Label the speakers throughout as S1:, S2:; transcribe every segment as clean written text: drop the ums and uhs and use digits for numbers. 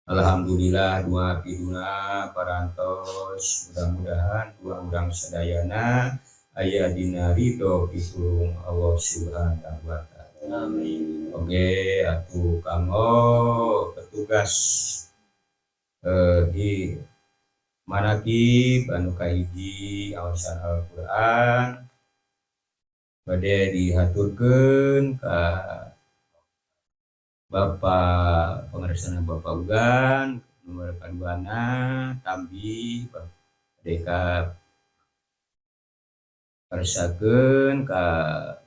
S1: Alhamdulillah, doa piduna parantos. Mudah-mudahan doa urang sadayana aya dina ridho pitulung Allah Subhanahu wa Ta'ala.
S2: Amin.
S1: Oke, atuh kanggo petugas di manakib anu kahiji awasan Al-Qur'an bade dihaturkeun ka Bapak pangaresana Bapak Ugan nomor kaduana, tambi bade ka karsakeun ka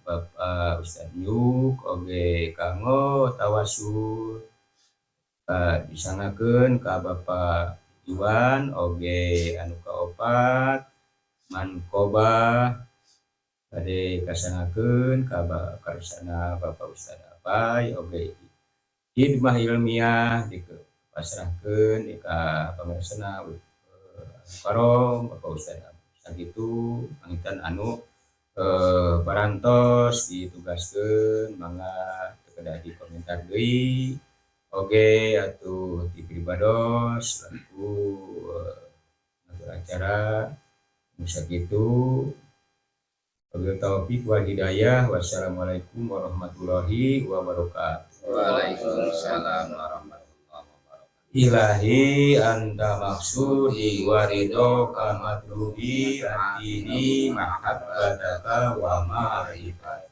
S1: Bapak Ustad Yuk, oge kanggo tawasul ka disangakeun ka Bapak Iwan, oge anu kaopat manqobah bade kasangakeun ka karsana Bapak Ustad Apai, oge hidmah ilmiah dipasrahkeun ka pangaresana Karom Bapak Ustad. Sakitu panginten anu parantos ditugaskeun, mangga teu kedah dikomentar deui. Oge atuh ti pribados selaku ngatur acara nu sakitu. Wabillahi taufik wal hidayah. Wassalamualaikum warahmatullahi wabarakatuh.
S2: Waalaikumsalam warahmatullahi wabarakatuh.
S1: Ilahi anta maksudi wa ridhoka matlubi, atini mahabbataka wa ma'rifat.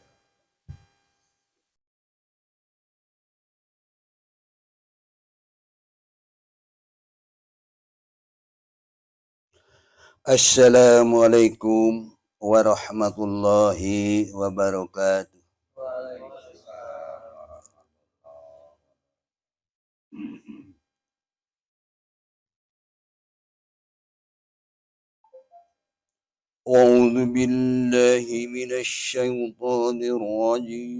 S3: Assalamualaikum warahmatullahi wabarakatuh.
S2: Waalaikumsalam.
S3: أعوذ بالله من الشيطان الرجيم.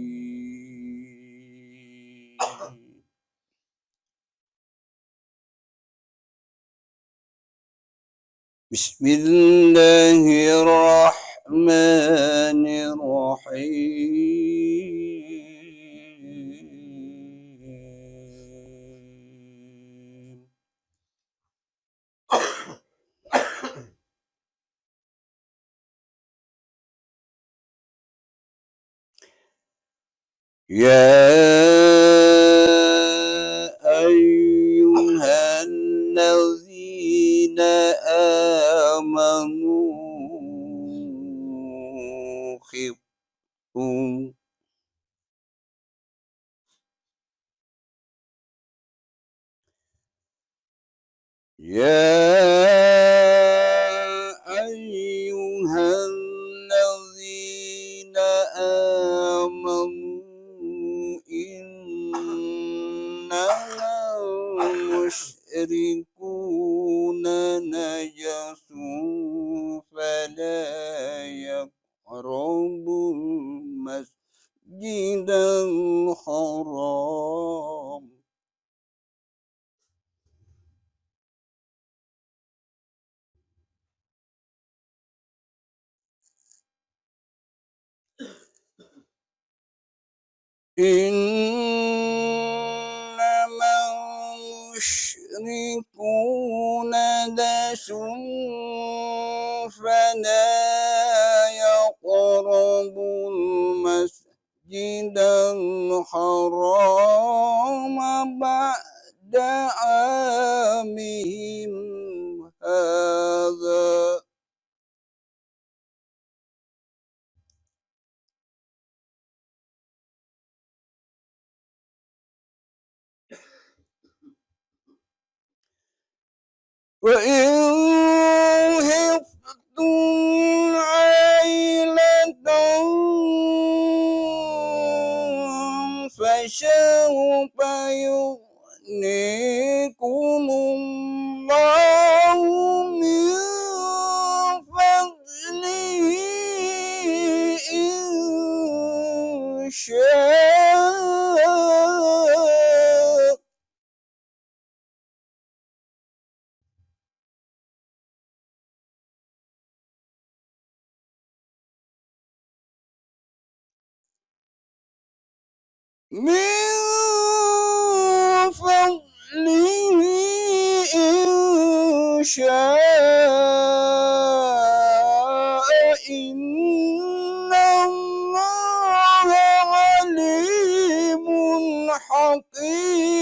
S3: بسم الله الرحمن الرحيم. يا أيها الذين آمنوا خفتم يا أيها الذين آمنوا إنما المشركون نجس فلا يقربوا المسجد الحرام. إنما المشركون نجس فلا يقربوا المسجد الحرام بعد عامهم هذا. وإن خفتم عيلة فسوف يغنيكم الله من فضله إن شاء. من فضله. يشاء إن الله عليم حكيم.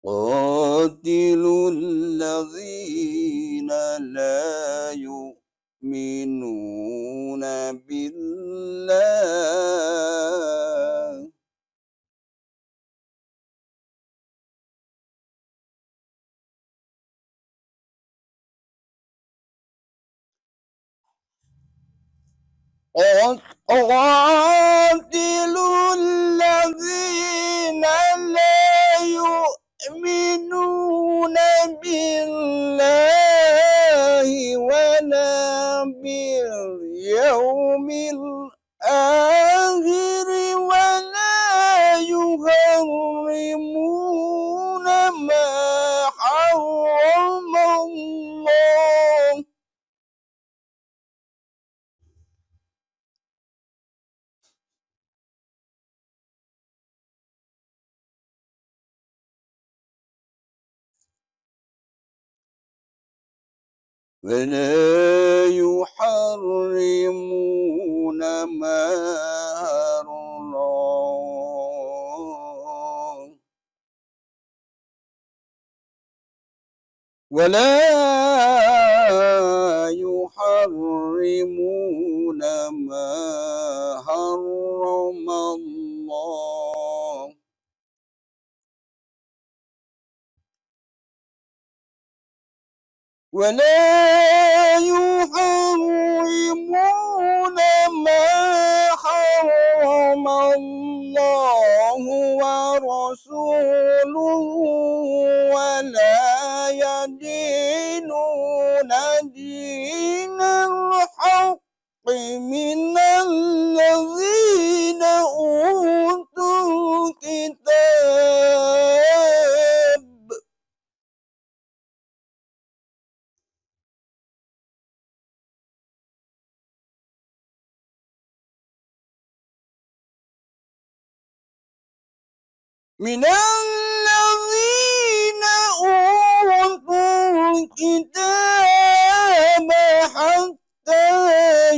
S3: قاتلوا الذين لا يؤمنون بالله قاتلوا الذين لا يؤمنون بالله ولا باليوم الآخر ولا يحرمون ما حرم الله ولا يحرمون ما حرم ولا يحرمون ما حرم الله ولا يحرمون ما حرم الله ورسوله ولا يدينون دين الحق من الذين أوتوا الكتاب من الذين أوتوا الكتاب حتى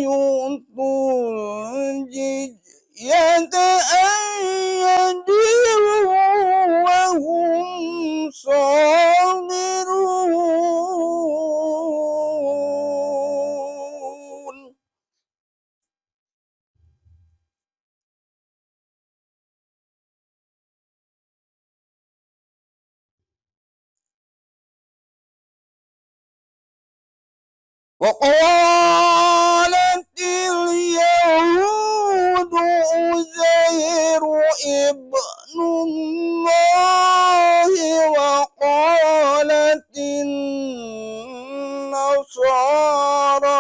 S3: يعطوا الجزية عن يد وهم صاغرون. وقالت اليهود عزير ابن الله وقالت النصارى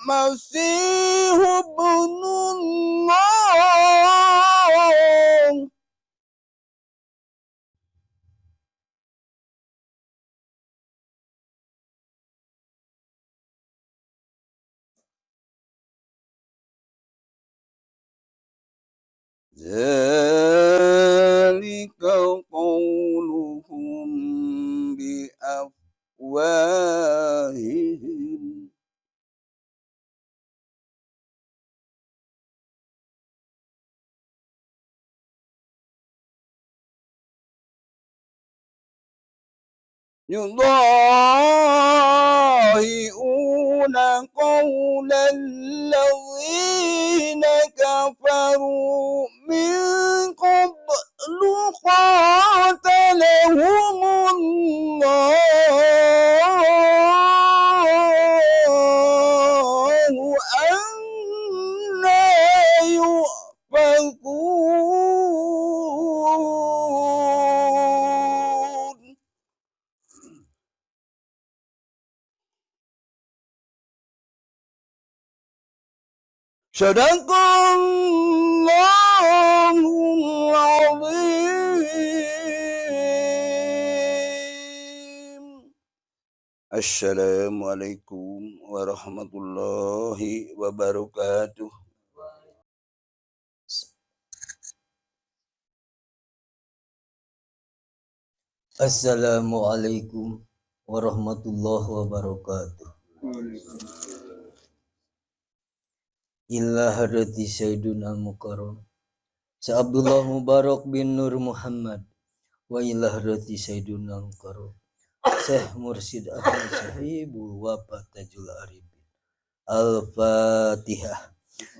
S3: المسيح ابن الله. ذلك قولهم بأفواههم يضاهئون قول الذين كفروا من قبل قاتلهم الله أنى يؤفكون. صدق الله العظيم. Assalamualaikum warahmatullahi wabarakatuh.
S4: Assalamualaikum warahmatullahi wabarakatuh. Illa hadrati Sayyiduna Mukarram Sa Abdullah Mubarak bin Nur Muhammad wa ila hadrati Sayyiduna Mukarram Syekh Mursid Ahmad Sahibul Wafa Tajul Arifin. Al-Fatihah.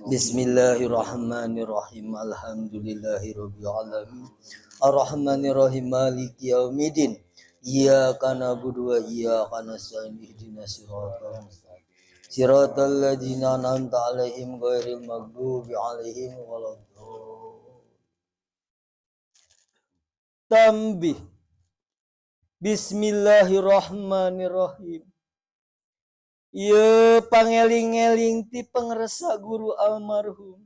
S4: Bismillahirrahmanirrahim. Alhamdulillahirabbil alamin. Arrahmanirrahim, maliki yaumiddin. Iyyaka na'budu wa iyyaka nasta'in, ihdinas siratal mustaqim. Siratal ladzina an'amta 'alaihim ghairil maghdubi 'alaihim waladdallin. Tambih. Bismillahirrahmanirrahim. Ieu pangeling-eling ti pangresa guru almarhum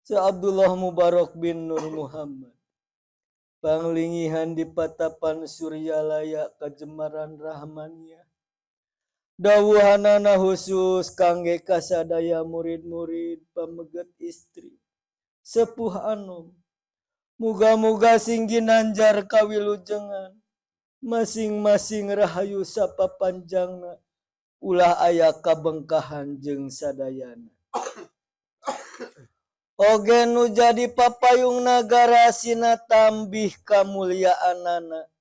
S4: Sa Abdullah Mubarak bin Nur Muhammad. Panglingihan di patapan Suryalaya Kajemaran Rahmania. Dawuhanana khusus kangge kasadaya murid-murid, pameget istri, sepuh anom. Muga-muga sing ginanjar kawilujengan, masing-masing rahayu sapapanjangna, ulah aya kabengkahan jeung sadayana. Oge nu jadi papayung nagara sina tambih kamuliaanana,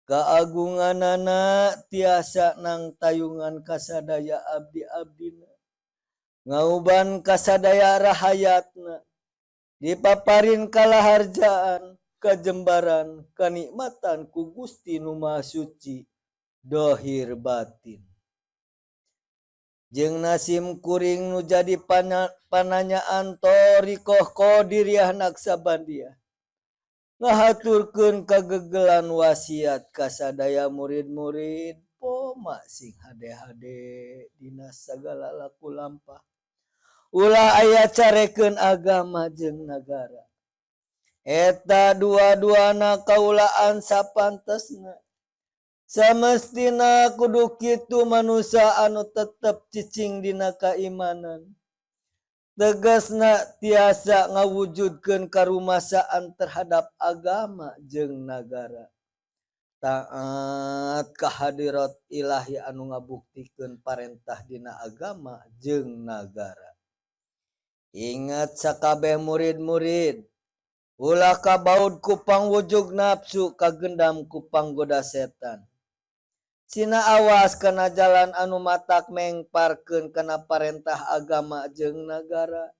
S4: kaagunganana tiasa nang tayungan kasadaya abdi-abdina, ngauban kasadaya rahayatna, dipaparin kalaharjaan, kajembaran, kanikmatan ku Gusti Nu Maha Suci dohir batin. Jeung nasim kuring nu jadi pananyaan Thoriqoh Qadiriyah Naqsabandiyah ngahaturkeun kagegelan wasiat kasadaya murid-murid poma sing hade-hade dina sagala laku lampah, ulah aya carekeun agama jeung nagara. Eta dua-duana kaulaan sapantesna. Samestina kudu kitu manusia anu tetep cicing dina kaimanan. Tegasna tiasa ngawujudkeun karumasaan terhadap agama jeung nagara. Taat kahadirat ilahi anu ngabuktikeun parentah dina agama jeung nagara. Ingat sakabeh murid-murid, ulah kabaud ku pangwujug nafsu, kagendam ku panggoda setan. Sina awas kana jalan anu matak mengparkeun kana parentah agama jeung nagara.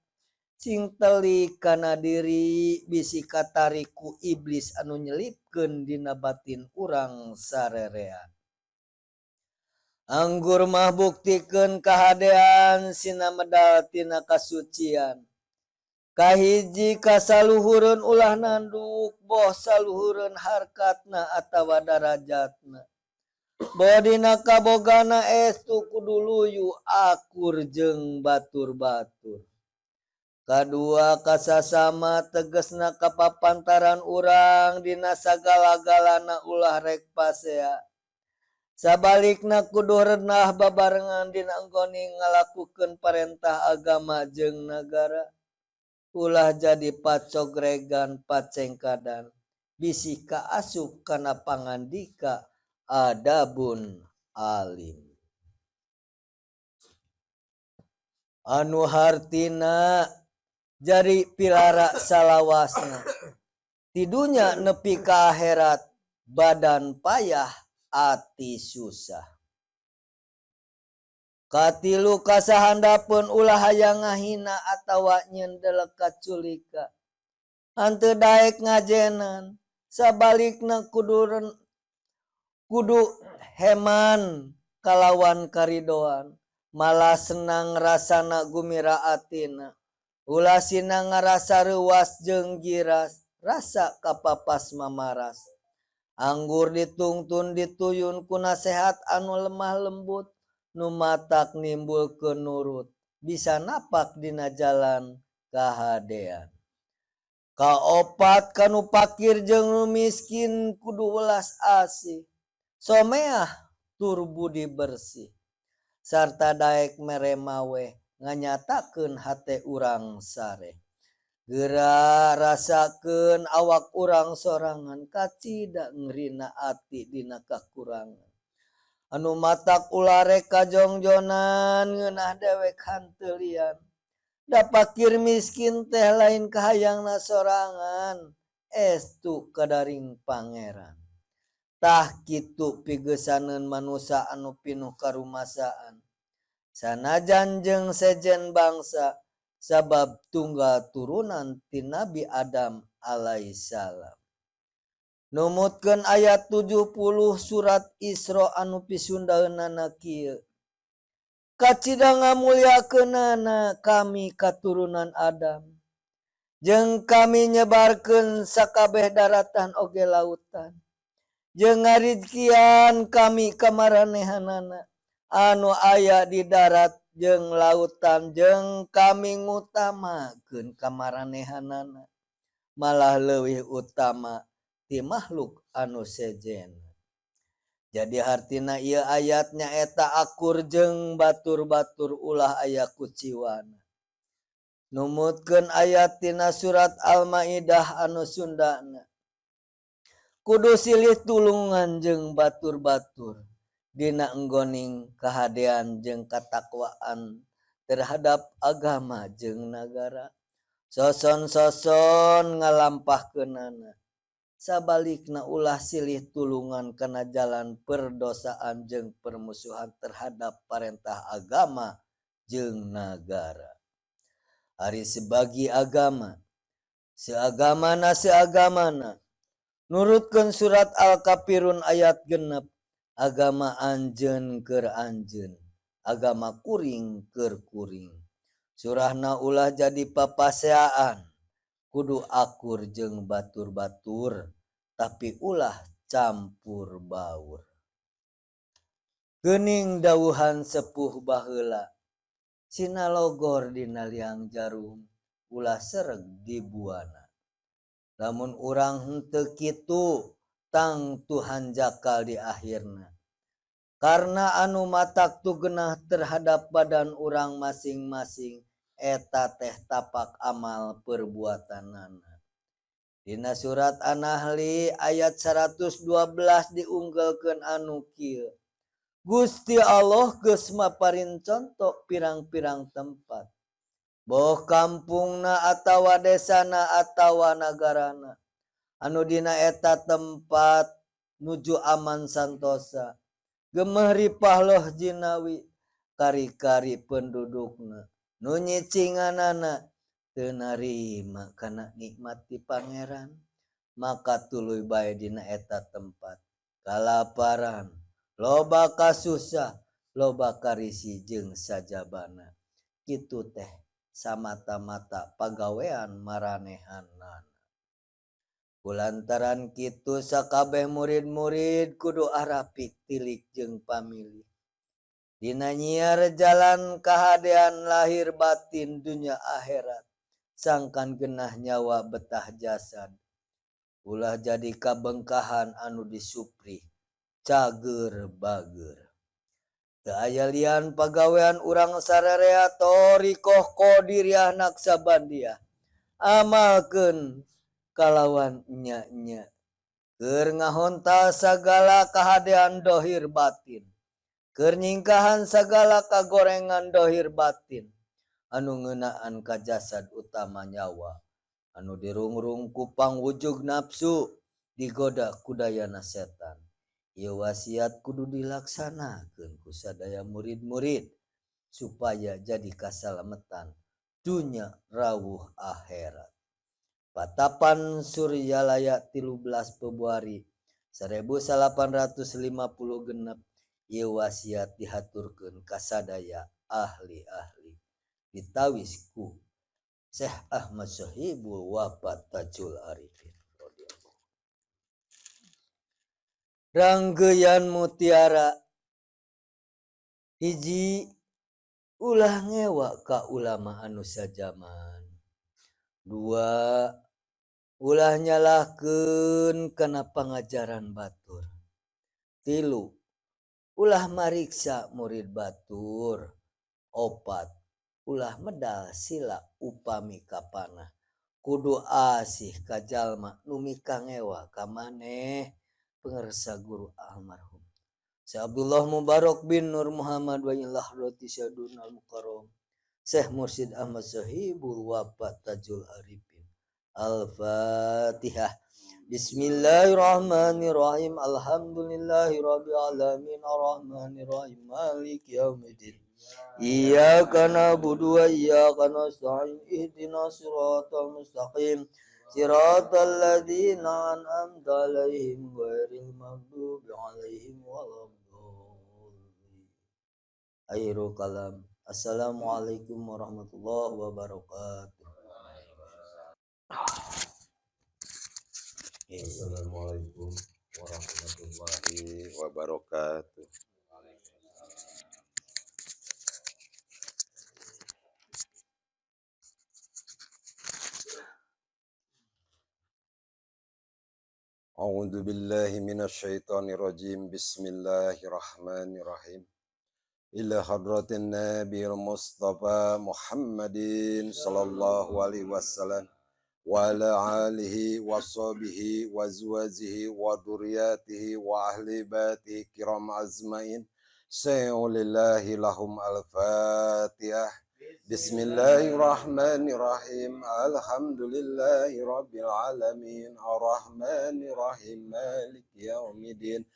S4: Sing telik kana diri bisi katarik ku iblis anu nyelipkeun dina batin urang sarerea. Anggur mah buktikeun kahadean sina medal tina kasucian. Kahiji kasaluhureun ulah nanduk boh saluhureun harkatna atawa darajatna. Bodina kabogana estu kudu luyu akur jeung batur-batur. Kadua kasasama tegesna kapapantaran urang dina sagala-galana ulah rek pasea. Sabalikna kudu renah babarengan dina anggone ngalakukeun parentah agama jeung nagara. Ulah jadi pacogregan pacengkadan bisi kaasup kana pangandika adabun alim. Anu hartina jari pilara salawasna tidunya nepi ka akhirat, badan payah ati susah. Katilu kasahandapeun ulah hayang ngahina atawa nyendelek kaculika, henteu daek ngajenan, sabalikna kudu heman kalawan karidoan, malah senang rasana gumira atina, ulah sina ngarasa reuas jeung giras, rasa kapapas mamaras. Anggur ditungtun dituyun ku nasehat anu lemah lembut, nu matak nimbulkeun nurut, bisa napak dina jalan kahadean. Kaopat kanu pakir jeung nu miskin kudu welas asih, someah tur budi bersih sarta daek mere maweh nganyatakeun hate urang sareh. Geura rasakeun awak urang sorangan kacida ngerina ati dina kakurangan. Anu matak ulah rek kajongjonan ngeunah dewek hanteulian. Da pakir miskin teh lain kahayangna sorangan estu kadaring pangeran. Tah kitu pigeusaneun manusa anu pinuh karumasaan. Sanajan jeung sejen bangsa sabab tunggal turunan ti Nabi Adam alaihissalam. Numutkeun ayat 70 surat Isra anu pisundaeunana kieu. Kacida ngamulyakeunana kami katurunan Adam. Jeung kami nyebarkeun sakabeh daratan oge lautan. Jeung ngarizkian kami kamaranehanana anu aya di darat jeung lautan jeung kami ngutamakeun kamaranehanana malah leuwih utama ti makhluk anu sejen. Jadi hartina ieu ayat nyaeta akur jeung batur-batur ulah aya kuciwana. Numutkeun ayat tina surat Al-Maidah anu Sundana. Kudu silih tulungan jeung batur-batur dina enggoning kahadean jeung katakwaan terhadap agama jeung nagara. Soson-soson ngalampahkeunana. Sabalikna ulah silih tulungan kana jalan perdosaan jeung permusuhan terhadap parentah agama jeung nagara. Ari sebagi agama, seagamana seagamana, nurutkeun surat Al-Kafirun ayat 6, agama anjeun keur anjeun, agama kuring keur kuring. Surahna ulah jadi papaseaan. Kudu akur jeung batur-batur tapi ulah campur baur. Geuning dawuhan sepuh baheula sinalogor dina liang jarum ulah sereg di buana. Lamun urang henteu kitu tangtu hanjakal di akhirna. Karena anu matak tugenah terhadap badan urang masing-masing eta teh tapak amal perbuatanana. Dina surat An-Nahli ayat 112 diunggelkeun anu kieu. Gusti Allah geus maparin contoh pirang-pirang tempat. Boh kampungna atawa desana atawa nagarana. Anu dina eta tempat nuju aman santosa. Gemeh ripah loh jinawi kari-kari pendudukna. Nu nyicinganana teu narima kana nikmat ti pangeran maka tuluy bae dina eta tempat kalaparan loba kasusah loba karisi jeung sajabana kitu teh samata-mata pagawean maranehanana. Kulantaran kitu sakabeh murid-murid kudu arapik tilik jeung pamilih dina nyiar jalan kahadean lahir batin dunia akhirat sangkan genah nyawa betah jasad ulah jadi kabengkahan anu disuprih cager bager teu aya lian pagawean urang sararea thoriqoh qadiriyah naqsabandiyah amalkeun kalawan nya-nya keur ngahontal sagala kahadean dohir batin keur nyingkahan sagala kagorengan dohir batin anu ngeunaan ka jasad utama nyawa anu dirungrung ku pangwujug nafsu digoda ku dayana setan. Ieu wasiat kudu dilaksanakeun ku sadaya murid-murid supaya jadi kasalametan dunya rawuh akhirat. Patapan Suryalaya 13 Februari 1856 ieu wasiat dihaturkeun ka sadaya ahli-ahli ditawis ku Syekh Ahmad Sohibul Wafat Tajul Arifin radhiyallahu. Ranggeyan mutiara hiji ulah ngewa ka ulama anu sajaman. Dua ulah nyalahkeun kana pangajaran batur. Tilu Ulah mariksa murid batur. Opat, ulah medal sila upami kapanah. Kudu asih ka jalma nu mikangewa ka maneh. Pangersa guru almarhum Syekh Abdullah Mubarak bin Nur Muhammad wa ila hadrati Sayyiduna Al-Mukarram Syekh Mursyid Ahmad Sahibul Wafa Tajul Arifin. Al-Fatihah. Bismillahirrahmanirrahim. Alhamdulillahirabbil alamin arrahmanirrahim maliki yaumiddin. Iyyaka na'budu wa iyyaka nasta'in ihdinas siratal mustaqim siratal ladzina an'amta 'alaihim ghairil maghdubi 'alaihim waladdallin. Akhirul kalam. Assalamualaikum warahmatullahi wabarakatuh.
S3: Assalamualaikum warahmatullahi wabarakatuh. A'udzu billahi minasyaitonir rajim. Bismillahirrahmanirrahim. Ila hadratin Nabiyil Mustafa Muhammadin sallallahu alaihi wasallam wa ala alihi wa sahbihi wa azwajihi wa dzurriyyatihi wa ahli baitihi kiram azmain. Sayyulillahi lahum al-Fatihah. Bismillahirrahmanirrahim. Alhamdulillahi rabbil alamin arrahmanirrahim maliki yaumiddin.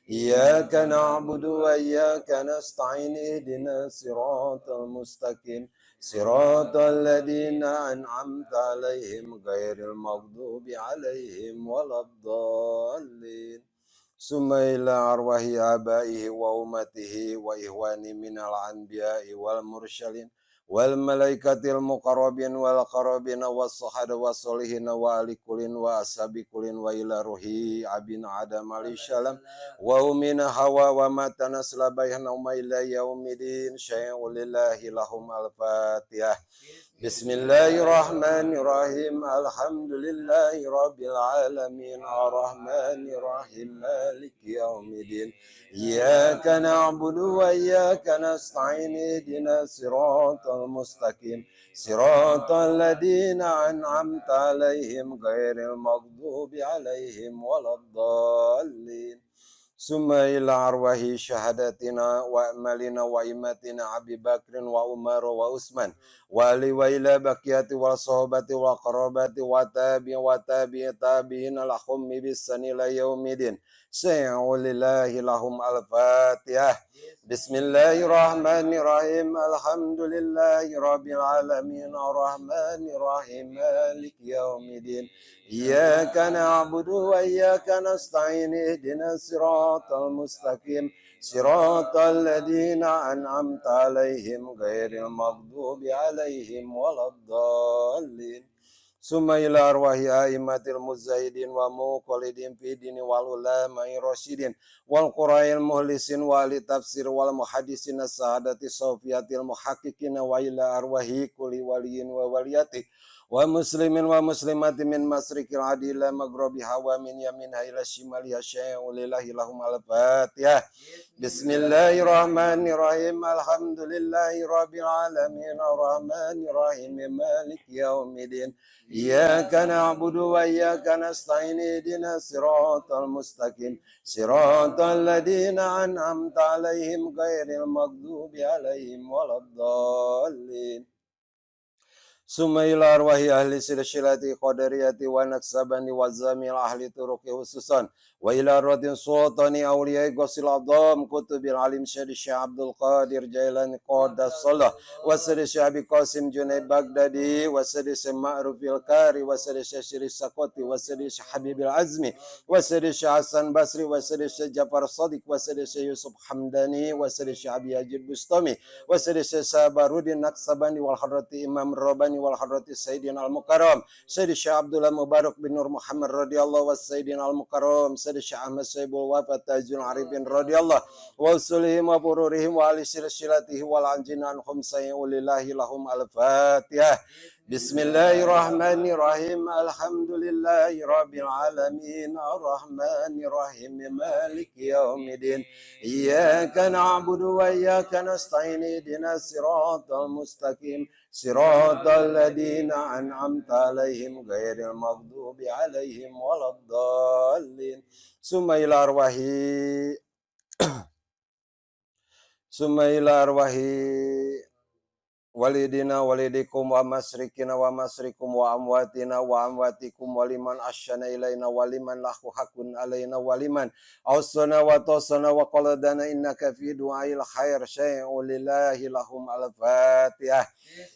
S3: Iyyaka na'budu wa iyyaka nasta'in ihdinas siratal mustaqim siratal ladzina an'amta 'alaihim ghairil maghdubi 'alaihim waladdallin. Summa ila arwahi abaihi wa ummatihi wa ihwani minal anbiya'i wal mursalin wal malaikatil muqarrabin wal qarabin was sahada was solihin wa ali kulin wa ashabi kulin wa ila ruhi abin adam alaihi salam wa umina hawa wa matana slabayna wa ila yaumidin syai'un lillahi lahum al-fatihah. Bismillahirrahmanirrahim. Alhamdulillahi rabbil alamin arrahmanirrahim maliki yaumiddin. Iyyaka na'budu wa iyyaka nasta'in ihdinas siratal mustaqim siratal ladzina an'amta 'alaihim ghairil maghdubi 'alaihim waladdallin. Summa ila arwahi syahadatina wa amalina wa imatina Abi Bakrin wa Umar wa Utsman wa ali wa ila baqiyati wal sahabati wa qarabati wa tabi wa tabi tabi'in lahum bisani la yaumidin. Sayyulillahi lahum al-Fatihah. Bismillahirrahmanirrahim. Alhamdulillahi rabbil alamin arrahmanirrahim maliki yaumiddin. Iyyaka na'budu wa iyyaka nasta'in ihdinas siratal mustaqim siratal ladzina an'amta 'alaihim ghairil maghdubi 'alaihim waladdallin. Summa ila arwahi a'immatil mujahidin wa muqallidin fi dini wal ulama'i rasyidin wal qura'il muhlisin wa ahli tafsir wal muhaddisin as-sa'adati sofiyatil muhaqqiqin wa ila arwahi kulli waliyin wa waliyati wa muslimin wa muslimati min masrikil adi ila maghribiha wa min yaminha ila shimaliha syai'un lillahi lahum al-Fatihah. Bismillahirrahmanirrahim. Alhamdulillahi rabbil alamin arrahmanirrahim maliki yaumiddin. Iyyaka na'budu wa iyyaka nasta'in ihdinas siratal mustaqim siratal ladzina an'amta 'alaihim ghairil maghdubi 'alaihim waladdallin. Summa ila arwahi ahli silsilati qadariyati wa naksabani wa zamil ahli turuqi khususan wa ila radin sultani awliyai ghasil azam kutubil alim syed Syekh Abdul Qadir Jailani qaddasallah wa syed Syekh Abi Qasim Junaid Baghdadi wa syed Syekh Ma'rufil Kari wa syed Syekh Siri Sakoti wa syed Syekh Habibil Azmi wa syed Syekh Hasan Basri wa syed Syekh Jafar Sadiq wa syed Syekh Yusuf Hamdani wa syed Syekh Abi Yazid Bustami wa syed Syekh Sabarudin Naksabani wal hadrati Imam Rabbani wal hadrati Sayyidina Al-Mukarram Sayyidi Syekh Abdullah Mubarak bin Nur Muhammad radhiyallahu wa Sayyidina Al-Mukarram Sayyidi Syekh Ahmad Saibul Wafa Tajul Arifin radhiyallahu wa usulihim wa fururihim wa ali silsilatihi wal anjina anhum sayyulillahi lahum al-Fatihah. Bismillahirrahmanirrahim. Alhamdulillahi rabbil alamin. Arrahmanirrahim. Maliki yaumiddin. Iyyaka na'budu wa iyyaka nasta'in. Ihdinas siratal mustaqim. Siratal ladzina an'amta 'alaihim ghairil maghdubi 'alaihim waladdallin. Summa ila arwahi Summa ila arwahi walidina walidikum wa masrikina wa masrikum wa amwatina wa amwatikum waliman asyana ilaina waliman lahu hakun alaina waliman awsana wa tosana wa qaladana innaka fi du'ail khair syai'un lillahi lahum al-fatihah.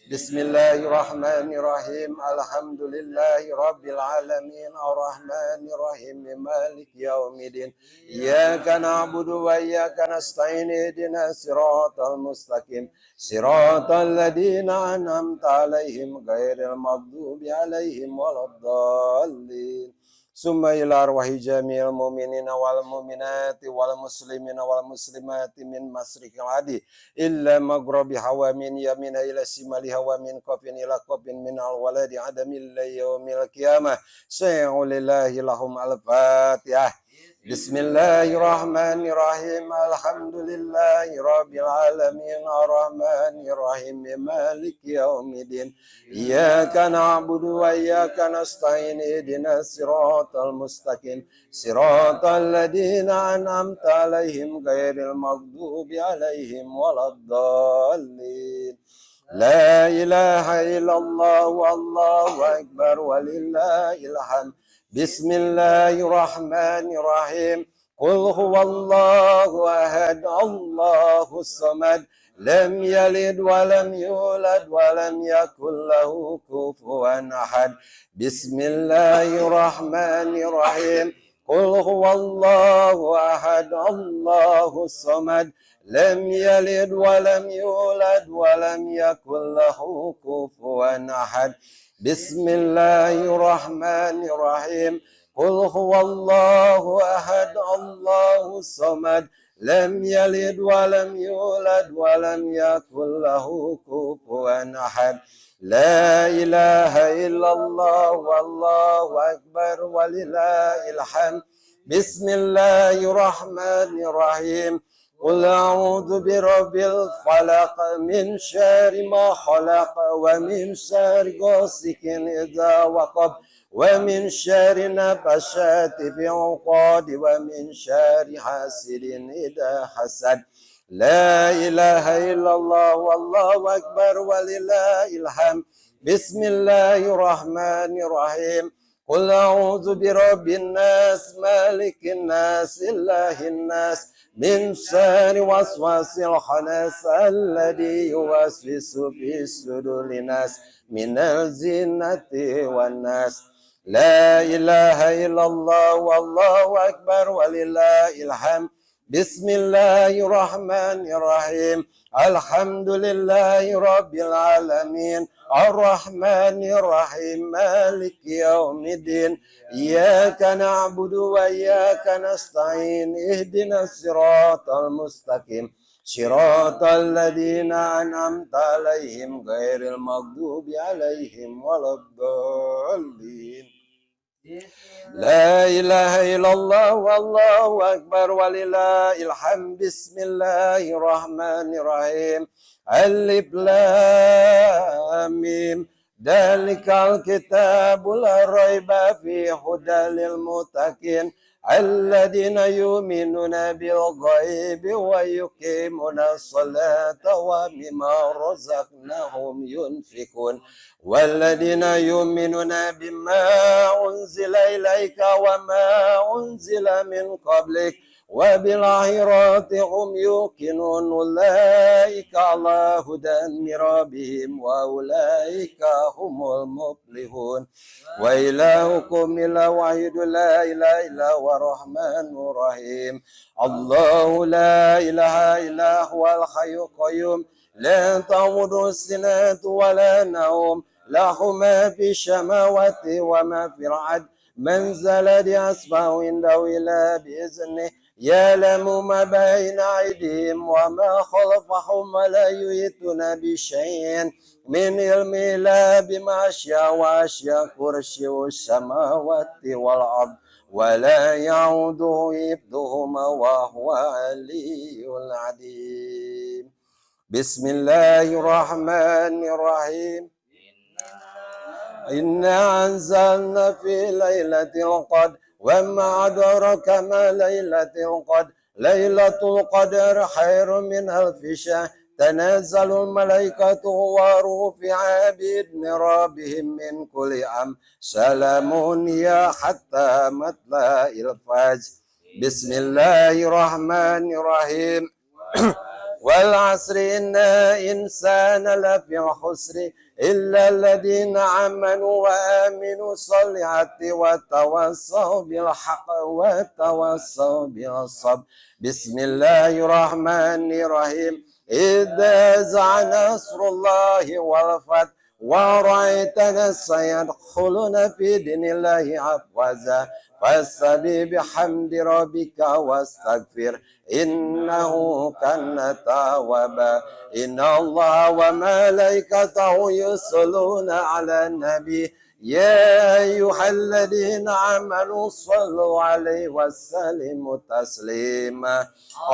S3: Bismillahirrahmanirrahim. Alhamdulillahi rabbil alamin. Arrahmanirrahim. Maliki yaumiddin. Iyyaka na'budu wa iyyaka nasta'in. Ihdinas siratal mustaqim. Siratal ladzina an'amta 'alaihim ghairil maghdubi 'alaihim waladdallin. Summa ila arwahi jami'il mu'minina wal mu'minati wal muslimina wal muslimati min masrikil adi illa maghribiha wa min yamina ila simaliha wa min qafin ila qafin min al waladi adamil yaumil qiyamah. Sayyidul lillahi lahum al-fatihah. Bismillahirrahmanirrahim. Alhamdulillahi rabbil alamin. Arrahmanirrahim. Maliki yaumiddin. Iyyaka na'budu wa iyyaka nasta'in. Ihdinas siratal mustaqim. Siratal ladzina an'amta 'alaihim ghairil maghdubi 'alaihim waladdallin. La ilaha illallah wallahu akbar walillahil hamd. Bismillahirrahmanirrahim. Qul huwallahu ahad, Allahu samad, lam yalid wa lam yulad wa lam yakul lahu kufuwan ahad. Bismillahirrahmanirrahim. Qul huwallahu ahad, Allahu samad, lam yalid wa lam yulad wa lam yakul lahu kufuwan ahad. Bismillahirrahmanirrahim. Qul huwallahu ahad, Allahu samad, lam yalid wa lam yulad wa lam yakul lahu kufuwan ahad. La ilaha illallah wallahu akbar walillahil hamd. Bismillahirrahmanirrahim. Qul a'udzu birabbil falaq min syarri ma khalaq wa min syarri ghasikin idza waqab wa min syarri nafashati fil 'uqad wa min syarri hasidin idza hasad. La ilaha illallah wallahu akbar walillahil hamd. Bismillahirrahmanirrahim. Qul a'udzu birabbin nas, malikin nas, ilahin nas, min syarri waswasil khannas alladzi yuwaswisu fi sudurin nas minal jinnati wan nas. La ilaha illallah wallahu akbar walillahil hamd. Bismillahirrahmanirrahim. Alhamdulillahi rabbil alamin. Arrahmanirrahim. Maliki yaumiddin. Iyyaka na'budu wa iyyaka nasta'in. Ihdinas siratal mustaqim. Siratal ladzina an'amta 'alaihim ghairil maghdubi 'alaihim waladdallin. La ilaha illallah wallahu akbar walillahil hamd. Bismillahirrahmanirrahim. Alif lam mim. Dzalikal kitabu la raiba fihi hudal lil muttaqin alladzina yu'minuna bil ghaibi wa yuqimuna sholata wa mimma razaqnahum yunfikun walladzina yu'minuna bima unzila ilaika wa ma unzila min qablik wa bil akhirati hum yuqinun ulaika ala hudan min rabbihim wa ulaika humul muflihun. Wa ilahukum ilahu wahidun la ilaha illa huwa rahmanur rahim. Allahu la ilaha illa huwal hayyul qayyum la ta'khudhuhu sinatun wa la nawm lahu ma fis samawati wa ma fil ard man zala yasba'u indahu illa biiznihi يعلم ما بين أيديهم وما خلفهم ولا يحيطون بشيء من علمه إلا بما شاء وسع كرسيه السماوات والأرض ولا يعوده حفظهما وهو العلي العظيم. بسم الله الرحمن الرحيم. إنا أنزلنا في ليلة القدر وما أدراك ما ليلة القدر. ليلة القدر خير من ألف شهر. تنزل الملائكة والروح فيها بإذن ربهم من كل أمر. سلام هي حتى مطلع الفجر. بسم الله الرحمن الرحيم. والعصر إن إنسان لفي خسر إلا الذين آمنوا وعملوا الصالحات وتواصوا بالحق وتواصوا بالصبر. بسم الله الرحمن الرحيم. إذا جاء نصر الله والفتح ورأيت الناس يدخلون في دين الله أفواجا فسبح بحمد ربك واستغفر إنه كان توابا. إن الله وملائكته يصلون على النبي يا أيها الذين آمنوا صلوا عليه وسلموا تسليما.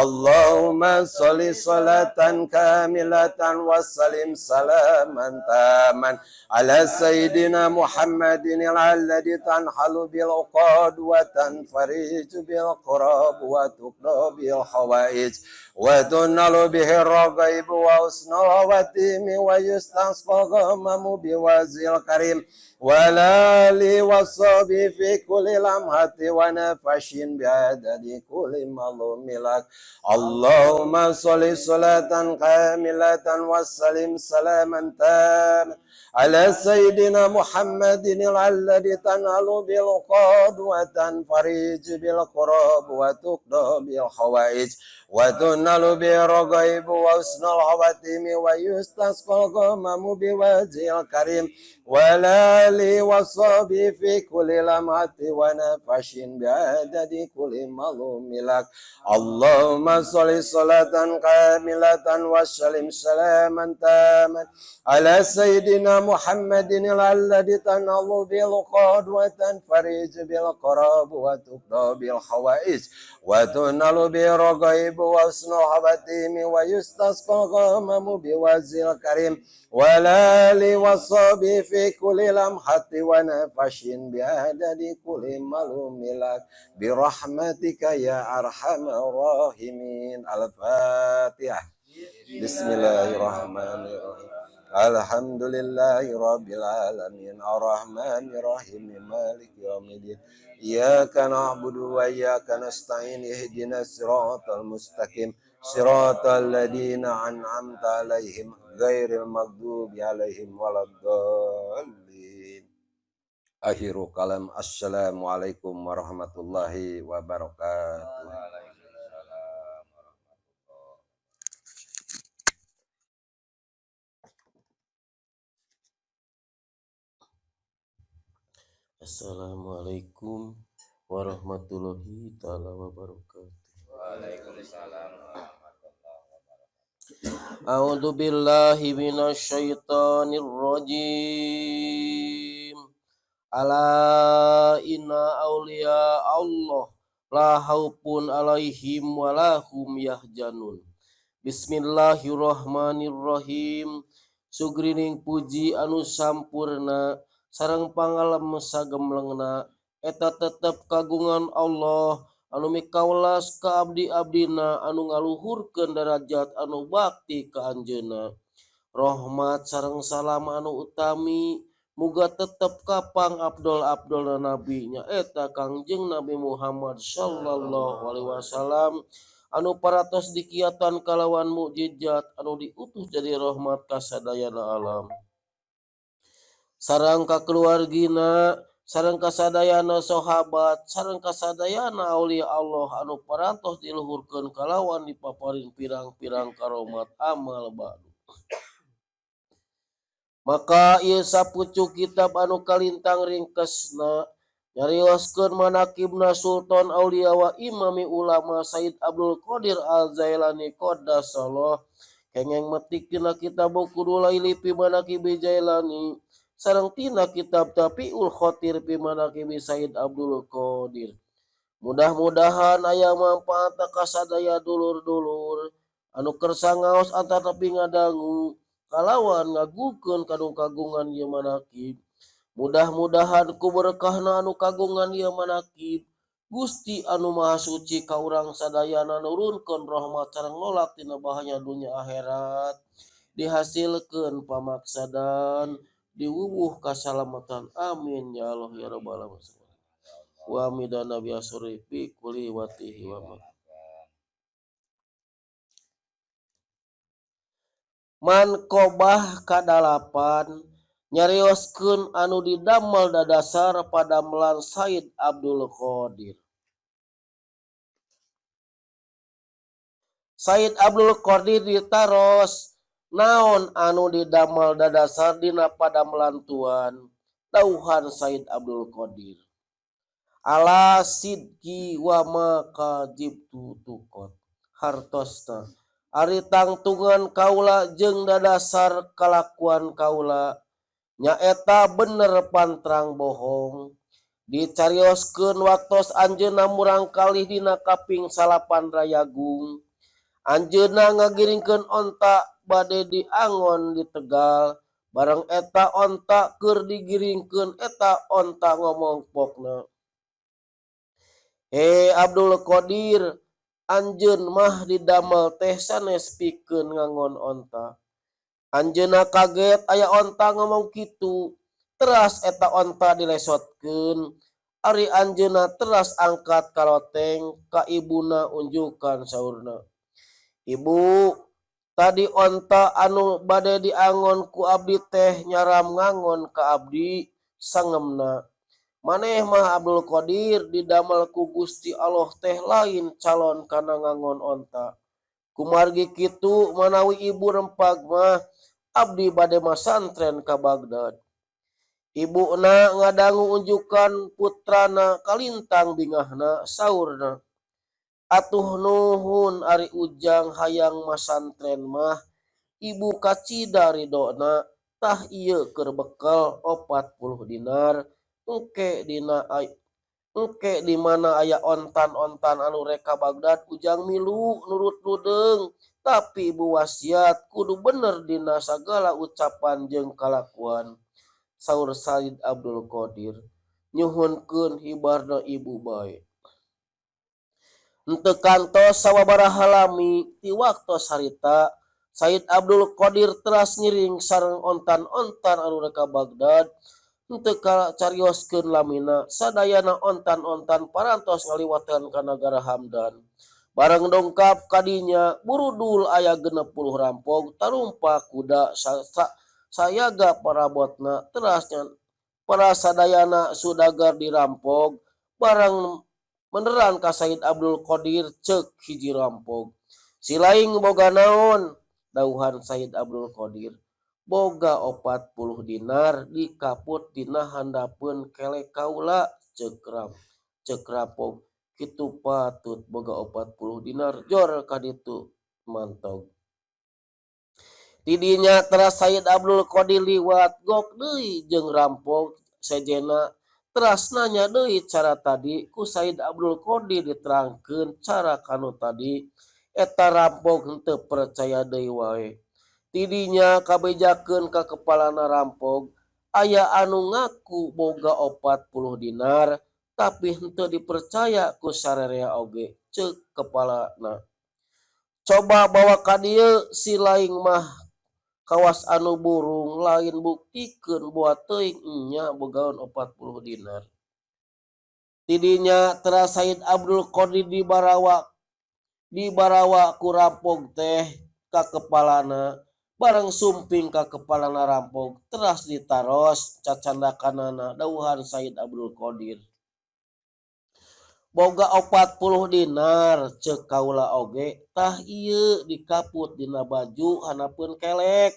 S3: اللهم صل صلاة كاملة وسلم سلاما تاما على سيدنا محمد الذي تنحل بالعقد وتنفرج بالكرب وتقضى بالحوائج وتنال به الرغائب وحسن الخواتيم ويستسقى الغمام بوجهه الكريم وعلى آله وصحبه في كل لمحة ونفس بعدد كل معلوم لك. اللهم صل صلاة كاملة وسلم سلاما تاما على سيدنا محمد الذي تنحل بالعقد وتنفرج بالكرب وتقضى بالحوائج وتنال به الرغائب وحسن الخواتيم ويستسقى الغمام بوجهه الكريم وعلى آله وصحبه في كل لمحة ونفس بعدد كل معلوم لك. اللهم صل صلاة كاملة وسلم سلاما تاما على سيدنا محمد الذي تنحل بالعقد وتنفرج بالكرب وتقضى بالحوائج وتنال به الرغائب وحسن الخواتيم ويستسقى الغمام بوجهه الكريم وعلى آله وصحبه في كل لمحة ونفس بعدد كل معلوم لك برحمتك يا أرحم الراحمين. الفاتحة. بسم الله الرحمن الرحيم. الحمد لله رب العالمين الرحمن الرحيم مالك يوم الدين. إياك نعبد وإياك نستعين اهدنا الصراط المستقيم صراط الذين أنعمت عليهم غير المغضوب عليهم ولا الضالين. آخر كلام. Assalamualaikum warahmatullahi wabarakatuh.
S2: Waalaikumsalam warahmatullahi.
S5: Assalamualaikum warahmatullahi taala wabarakatuh.
S2: Waalaikumsalam warahmatullahi wabarakatuh.
S5: A'udzu billahi minasyaitonir rajim. Ala inna auliya Allah la khaufun alaihim wa la hum yahzanun. Bismillahirrahmanirrahim. Sugrining puji anu sampurna sareng pangalem sagemlengna eta tetep kagungan Allah anu mikawelas ka abdi-abdina anu ngaluhurkeun darajat anu bakti ka anjeunna. Rahmat sareng salam anu utami muga tetep ka pang abdol-abdolna nabi nyaeta Kangjeng Nabi Muhammad sallallahu alaihi wasallam anu parantos dikiatan kalawan mukjizat anu diutus jadi rahmat ka sadayana alam. Sareng kakeluargina, sareng kasadayana sahabat, sareng kasadayana aulia Allah anu parantos diluhurkeun kalawan dipaparin pirang-pirang karomat amal ba'du. Maka ieu sapucuk kitab anu kalintang ringkesna Nyarioskeun manaqibna Sultan Aulia wa Imami Ulama Said Abdul Qadir Al-Jailani qaddasallahu kengeng metik tina kitab Qudulaili fi Manaqibi Jailani sareng tina kitab Tafiul Khotir fi Manaqibi Said Abdul Qadir. Mudah-mudahan aya manfaat ka sadaya dulur-dulur anu kersa ngaos antara ngadangu kalawan ngagukeun kanu kagungan ieu manaqib. Mudah-mudahan ku berkahna anu kagungan ieu manaqib, Gusti anu Maha Suci ka urang sadayana nurunkeun rahmat sareng nolak tina bahaya dunya akhirat, dihasilkeun pamaksadan, diwuwuh kasalamatan. Amin ya Allah ya rabbal alamin. Wa midana bi asri fi kulli watihi wa ma. Manqobah kadalapan nyarioskeun anu didamel dadasar padamelan Said Abdul Qadir. Said Abdul Qadir ditaros naon anu didamel dadasar dina padamelan tuan? Dauhan Said Abdul Qadir, ala sidki wa ma kajibtu tukot. Hartosna ari tangtungan kaula jeung dadasar kalakuan kaula nyaeta bener pantrang bohong. Dicarioskeun waktos anjeunna murang kalih dina kaping salapan rayagung, anjeunna ngagiringkeun onta bade diangon di Tegal. Bareng eta onta keur digiringkeun, eta onta ngomong pokna, "He Abdul Qadir, anjeun mah didamel teh sanes pikeun ngangon onta." Anjeunna kaget aya onta ngomong kitu. Teras eta onta dilesotkeun. Ari anjeunna teras angkat ka loteng ka ibuna unjukan saurna, "Ibu, tadi onta anu bade diangon ku abdi teh nyaram ngangon ka abdi sangemna. Maneh mah Abdul Qadir didamel ku Gusti Allah teh lain calon kana ngangon onta. Kumargi kitu manawi ibu rempag mah abdi bade masantren ka Baghdad." Ibuna ngadangu unjukan putrana kalintang bingahna saurna, "Atuh nuhun ari ujang hayang masantren mah ibu kacida ridona. Tah ieu keur bekel 40 dinar, engke dina engke di mana aya ontan-ontan anu rek ka Baghdad ujang milu nurut ludeung, tapi ibu wasiat kudu bener dina sagala ucapan jeung kalakuan." Saur Said Abdul Qadir, "Nyuhunkeun hibarna ibu bae." Henteu kantos sawabaraha lami ti waktos harita, Said Abdul Qadir teras ngiring sareng ontan-ontan anu rek ka Baghdad. Henteu kacarioskeun lamina, sadayana ontan-ontan parantos ngaliwatan ka nagara Hamdan. Bareng dongkap kadinya burudul aya 60 rampog tarumpak kuda sayaga parabotna. Terasnya para sadayana sudagar dirampog. Barang meneran ka Said Abdul Qadir, ceuk hiji rampog, "Silaing boga naon?" Dauhan Said Abdul Qadir, "Boga 40 dinar dikaput dina handapeun kelek kaula." Ceuk rampog, "Kitu patut boga 40 dinar, jor kaditu mantog." Tidinya teras Said Abdul Qadir liwat gok deui jeung rampog sejena, teras nanya deui cara tadi. Ku Said Abdul Qadir diterangkeun cara kanu tadi, eta rampog henteu percaya deui wae. Tidinya kabejakeun ka kepalana rampog, aya anu ngaku boga 40 dinar tapi henteu dipercaya ku sarerea oge. Ceuk kepalana, "Coba bawa ka dieu, si laing mah kawas anu burung lain, buktikeun buat teuing nya bogaeun 40 dinar." Tidinya teras Said Abdul Qadir dibarawa ku rampog teh ka kepalana. Bareng sumping ka kepalana rampog teras ditaros cacandakanana. Dauhan Said Abdul Qadir, "Boga 40 dinar?" Ceuk kaula oge, "Tah ieu dikaput dina baju handapeun kelek,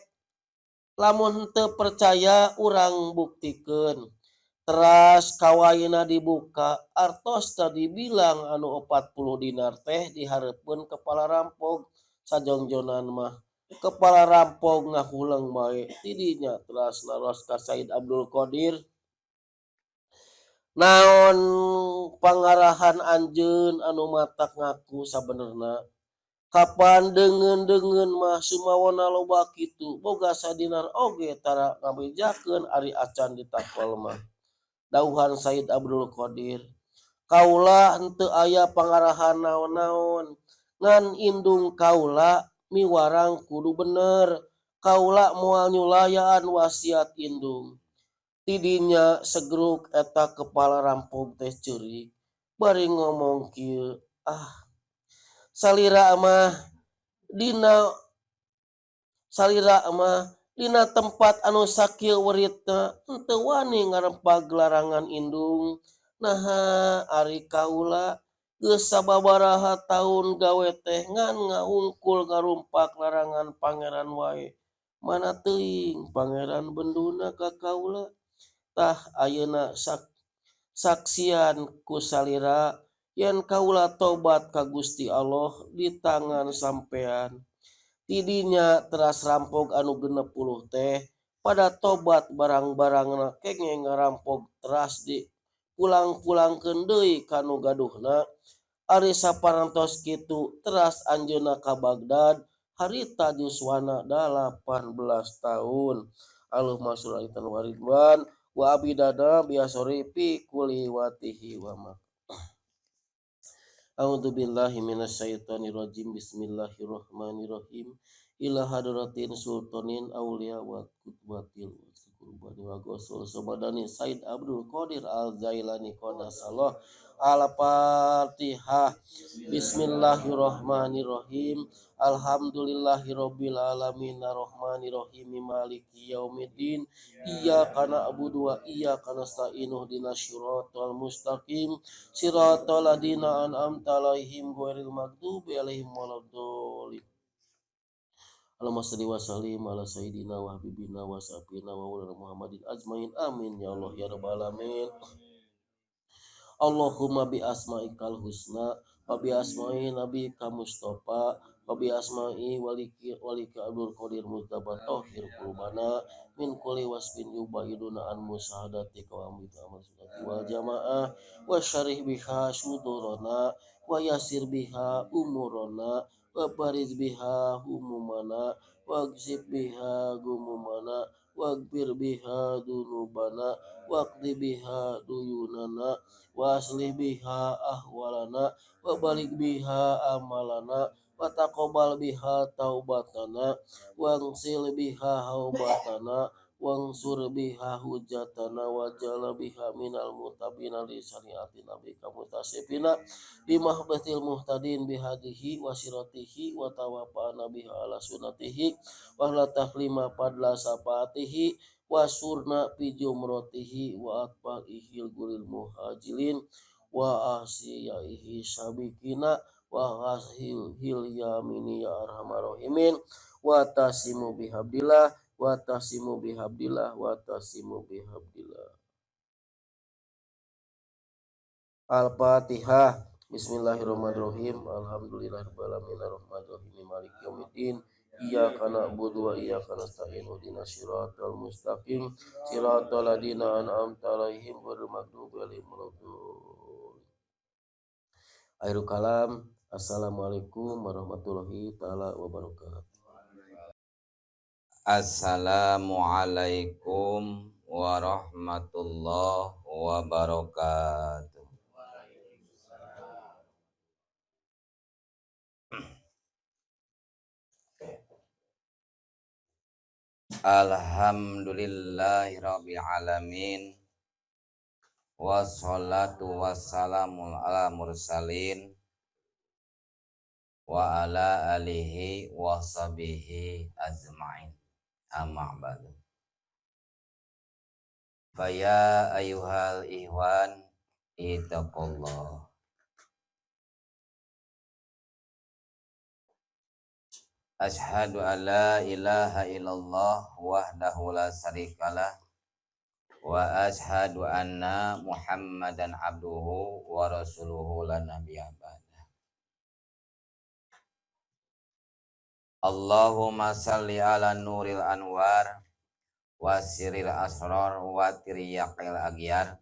S5: lamun henteu percaya urang buktikeun." Teras kawaina dibuka artos tadi bilang anu 40 dinar teh dihareupeun kepala rampog sajongjonan mah kepala rampog ngahuleng bae tidinya teras naros ka Said Abdul Qadir naon pangarahan anjeun anu matak ngaku sabenerna kapan deungeun-deungeun mah sumawona loba kitu boga sadinar oge tara ngabejakeun ari acan ditakol mah. Dauhan Said Abdul Qadir kaula henteu aya pangarahan naon-naon ngan indung kaula miwarang kudu bener kaula moal nyulayaan wasiat indung tidinya segruk eta kepala rampog teh ceurik bari ngomong kieu ah salira mah dina salira mah dina tempat anu sakieu weritna henteu wani ngarempag larangan indung naha ari kaula geus sababaraha taun gawe teh ngan ngahungkul ngarumpak larangan pangeran wae mana teuing pangeran benduna ka kaula tah ayeuna saksian ku salira yen kaula tobat ka Gusti Allah di tangan sampean. Tidinya teras rampog anu 60 teh pada tobat barang-barangna kengeng ngarampog teras di pulang-pulangkeun deui ka nu gaduhna ari saparantos kitu teras anjeunna ka Baghdad harita yuswana 18 tahun. Allahumma sholli ala waridwan wa abidana biasori fi kulli watihi wa ma. A'udzu billahi minasyaitonir rajim. Bismillahirrahmanirrahim. Ila hadratin sultanin auliya wa qutbatil qurbani wa ghusul sobadani Said Abdul Qadir Al-Jailani qadasallah. Al-Fatihah. Bismillahirrahmanirrahim. Alhamdulillahirabbil alamin arrahmanirrahim maliki yaumiddin. Iyyaka na'budu wa iyyaka nasta'in ihdinas siratal mustaqim siratal ladzina an'amta 'alaihim ghairil maghdubi 'alaihim waladdallin. Allahumma shalli wa sallim ala sayyidina wa habibina wa safina wa maulana Muhammadin ajmain. Amin ya Allah ya rabbal alamin. Allahumma bi asma'ikal husna wa bi asma'i nabika Mustafa wa bi asma'i waliki walika Abdul Qadir Mujtaba tahhir qulubana min kulli wasfin yubaiduna an musyahadatika wa amrika amal sunnati wal jamaah wa syarih biha sudurana wa yasir biha umurana wa bariz biha humumana wa gzib biha gumumana waghfir biha dunubana waqdi biha duyunana wa aslih biha ahwalana wa balik biha amalana wa taqabbal biha taubatana wangsil biha haubatana wangsur biha hujatana wa jala biha minal mutabina li syariati nabika mutasifina bimahbatil muhtadin bihadihi wa siratihi wa tawafana biha ala sunnatihi wa la tahlima fadla safaatihi wa surna fi jumratihi wa atba'ihil guril muhajilin wa asiyaihi sabikina wa hil yamini ya arhamar rahimin wa tasimu bihabdillah wa tasimu bihabdillah wa tasimu bihabdillah. Al-Fatihah. Bismillahirrahmanirrahim. Alhamdulillahirabbil alamin arrahmanirrahim maliki yaumiddin. Iyyaka na'budu wa iyyaka nasta'in ihdinas siratal mustaqim siratal ladzina an'amta 'alaihim ghairil maghdubi 'alaihim waladdallin. Akhirul kalam. Assalamualaikum warahmatullahi taala wabarakatuh.
S2: Assalamualaikum warahmatullahi wabarakatuh. Alhamdulillahirabbil alamin. Wassalatu wassalamu ala mursalin wa ala alihi wa sahbihi ajmain. Amma ba'du. Faya ayyuhal ihwan ittaqullah. Ashhadu an la ilaha illallah wahdahu la syarikalah Wa ashhadu anna Muhammadan abduhu wa rasuluhu la nabiyya ba'da. Allahumma salli ala nuril anwar wa siril asrar wa tiryaqil agyar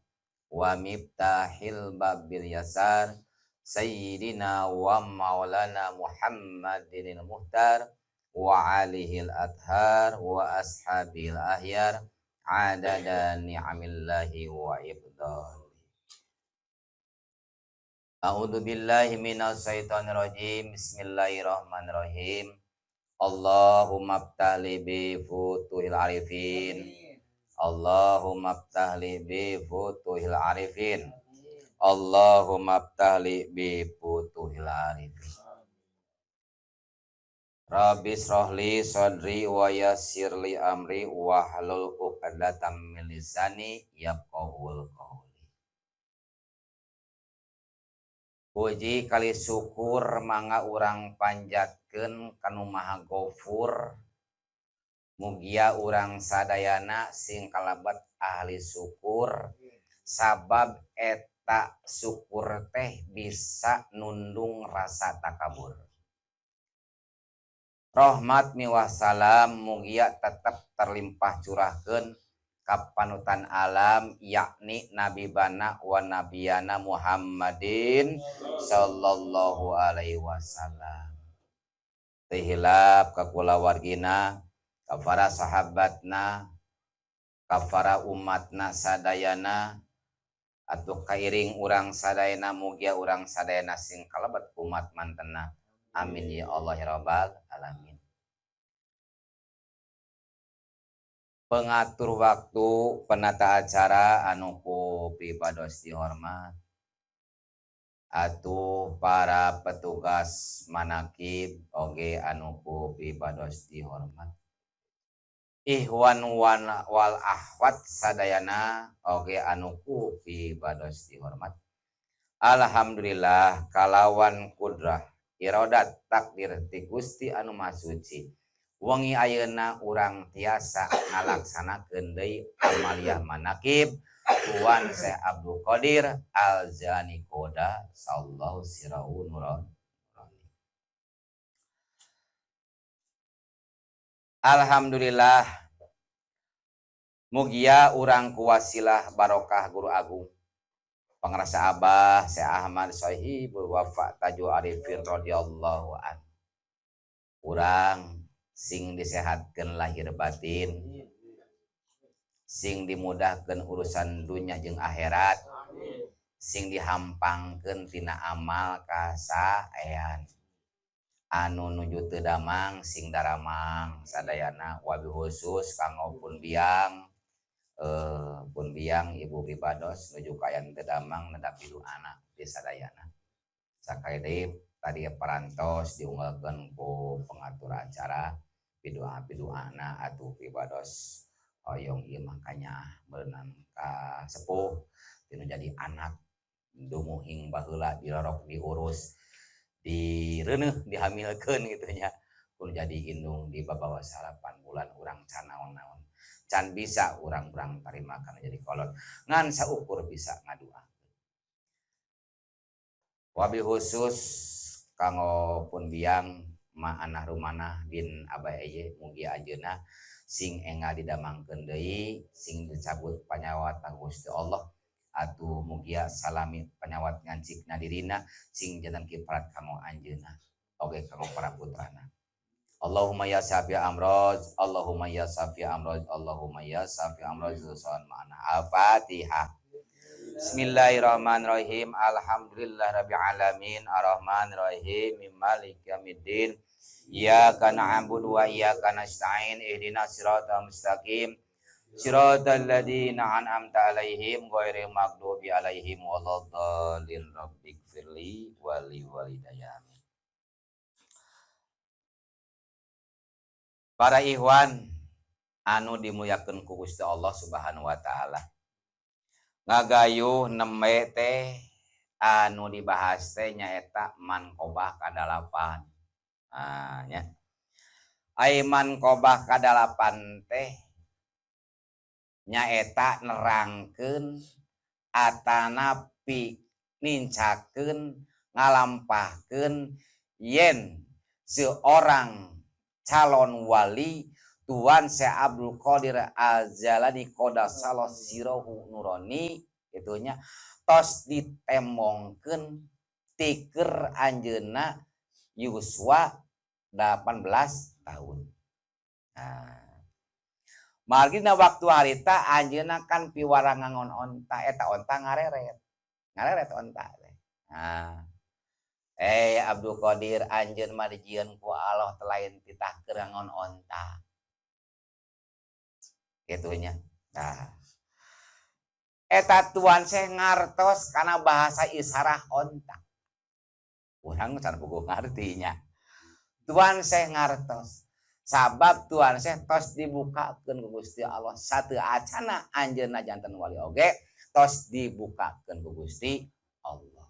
S2: wa miftahil babil yasar sayyidina wa maulana Muhammadinil muhtar wa alihil athar wa ashabil ahyar adada ni'amillahi wa ibdali. A'udzu billahi minasyaitonir rajim. Bismillahirrahmanirrahim. Allahumma ftahli bi futuhil arifin. Allahumma ftahli bi futuhil arifin. Allahumma ftahli bi futuhil arifin. Rabbi srohli sadri wa yassirli amri wahlul 'uqdatam min lisani yafqahul qawli. Puji kali syukur mangga urang panjatkeun kanu Maha Gofur. Mugia urang sadayana sing kalebet ahli syukur, sabab eta syukur teh bisa nundung rasa takabur. Rahmat miwah salam mugia tetep terlimpah curahkeun ka panutan alam yakni Nabi bana wa nabiyana Muhammadin sallallahu alaihi wasallam. Teu hilap ka kulawargina, ka para sahabatna, ka para umatna sadayana, atuh kairing urang sadayana mugia urang sadayana sing kalebet umat mantena. Amin ya Allah ya rabbal alamin. Pengatur waktu penata acara anu ku pribados dihormat, atuh para petugas manakib oge anu ku pribados dihormat, ihwan wal akhwat sadayana oge anu ku pribados dihormat. Alhamdulillah kalawan kudrah iradat takdir ti Gusti anu Maha Suci, wengi ayeuna urang tiasa ngalaksanakeun deui amaliyah manakib Tuan Syekh Abdul Qadir Al-Jani Koda sallallahu sirahu nuran. Alhamdulillah mugia urang kuwasilah barokah guru agung pangrasa Abah Syekh Ahmad Sohibul Wafa Tajul Arifin radhiyallahu an. Urang sing disehatkeun lahir batin, sing dimudahkeun urusan dunya jeung akhirat, sing dihampangkeun tina amal kasaean. Anu nuju teu damang sing daramang sadayana, wabil khusus kanggo pun biang, pun biang ibu pribados nuju kaayaan teu damang nedapi anak di sadayana. Sakali deui tadi parantos diunggalkeun ku pengatur acara pidoa-pidoana atuh pribados hoyong ieu makanya beunang ka sepuh tinu jadi anak dumuhing baheula dirorok diurus direuneuh dihamilkeun kitu nya, kudu jadi indung di babawa 8 bulan urang can naon-naon, can bisa urang-urang tarima kana jadi kolot ngan saukur bisa ngadua. Wabil khusus kanggo pun biang ma anah rumanah bin Abah Eye, mugi anjeunna sing enggal didamangkeun deui, sing dicabut panyawat Gusti Allah, atuh mugia salami panyawat ngancikna dirina sing jantan kiparat kanggo anjeunna oge kanggo para putrana. Allahumma ya syafi amroz, Allahumma ya syafi amroz, Allahumma ya syafi amroz. Salawat ma'ana. Al-Fatihah. Bismillahirrahmanirrahim. Alhamdulillah rabbil alamin arrahmanirrahim maliki yaumiddin. Iyyaka na'budu wa iyyaka nasta'in ihdinas siratal mustaqim siratal ladzina an'amta alaihim ghairil maghdubi alaihim waladdallin. Rabbighfirli wa li walidayya. Para ikhwan anu dimuliakeun ku Gusti Allah Subhanahu wa taala, ngagayuh nembe teh anu dibahas teh nyaeta manqobah kadalapan. Nah, nya. Ai manqobah kadalapan teh Nyaeta nerangkeun atanapi nincakeun ngalampahkeun yen seorang calon wali Tuan Syekh Abdul Qadir Al-Jailani qaddasallahu sirrohu nurani itunya tos ditembongkeun ti keur anjeunna yuswa 18 tahun. Nah, margina waktu harita anjeunna kan piwarang ngangon onta, eta onta ngareret. Ngareret onta teh. Nah, Abdul Qadir anjeun mah dijieun ku Allah teh lain titah keur ngangon onta. Gitunya. Nah, eta Tuan Syekh ngartos kana bahasa isarah onta. Urang can puguh ngartinya. Tuan Syekh ngartos. Sabab Tuan Syekh tos dibukakeun ku Gusti Allah sateu acana anjeunna janten wali oge tos dibukakeun ku Gusti Allah.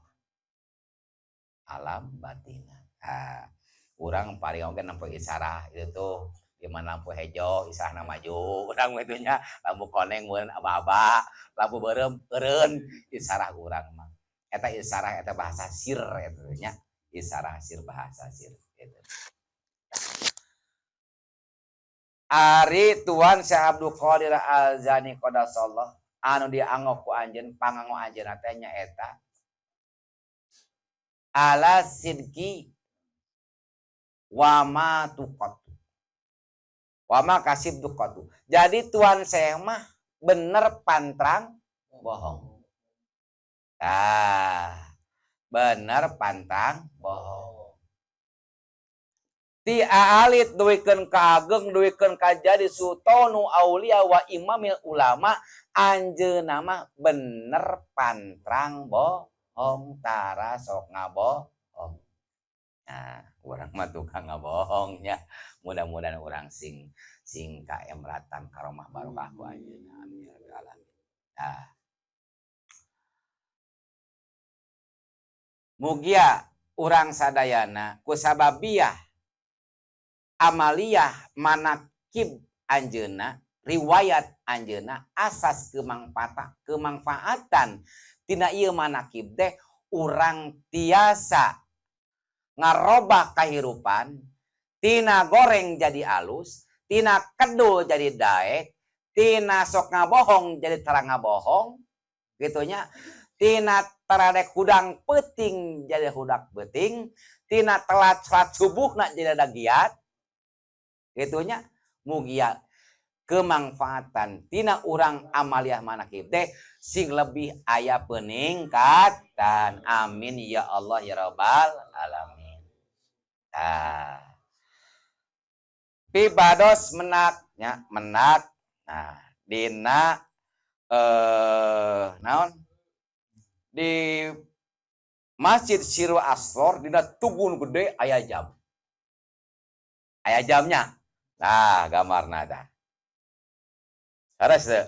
S2: Alam batina. Nah, urang paling oge nempo isarah itu tuh di mana lampu hejo isarahna maju, urang mah itunya lampu koneng meureun aba-aba, lampu beureum eureun isarah urang mah. Eta isarah eta bahasa sir eta nya, isarah sir bahasa sir gitu. Ari Tuan Syekh Abdul Qadir Al-Jailani qaddasallahu anu dianggo ku anjeun panganggo anjeunna teh nyaeta ala sidqi wa ma tuqatu wa ma kasib tuqatu. Jadi Tuan Syekh mah bener pantrang bohong. Ah, bener pantang bohong. Ti aalit duikeun ka ageng duikeun ka jadi sultanu aulia wa imamil ulama anjeunna mah bener pantrang bohong tara sok ngabohong. Nah, urang mah tukang ngabohongnya. Mudah-mudahan urang sing sing kaemratan karomah barokah ku anjeunna amin ya rabbal alamin. Nah, mugia urang sadayana kusababiah amaliyah manakib anjeunna riwayat anjeunna asas kemangfaatan tina ieu manakib teh urang tiasa ngarobah kahirupan tina goreng jadi alus, tina kedul jadi daek, tina sok ngabohong jadi terang ngabohong gitunya, tina teradek hudang peuting jadi hudak peuting, tina telat salat subuh nak jadi ada giat gitunya. Mugia kemangfaatan tina urang amaliyah manakib teh sing lebih aya peningkatan amin ya Allah ya rabbal alamin. Nah, pibados menaknya menak nah dina naon di Masjid Sirru Asror dina tugun gede aya jam. Aya jamnya. Nah, gambarna tah. Harus teu?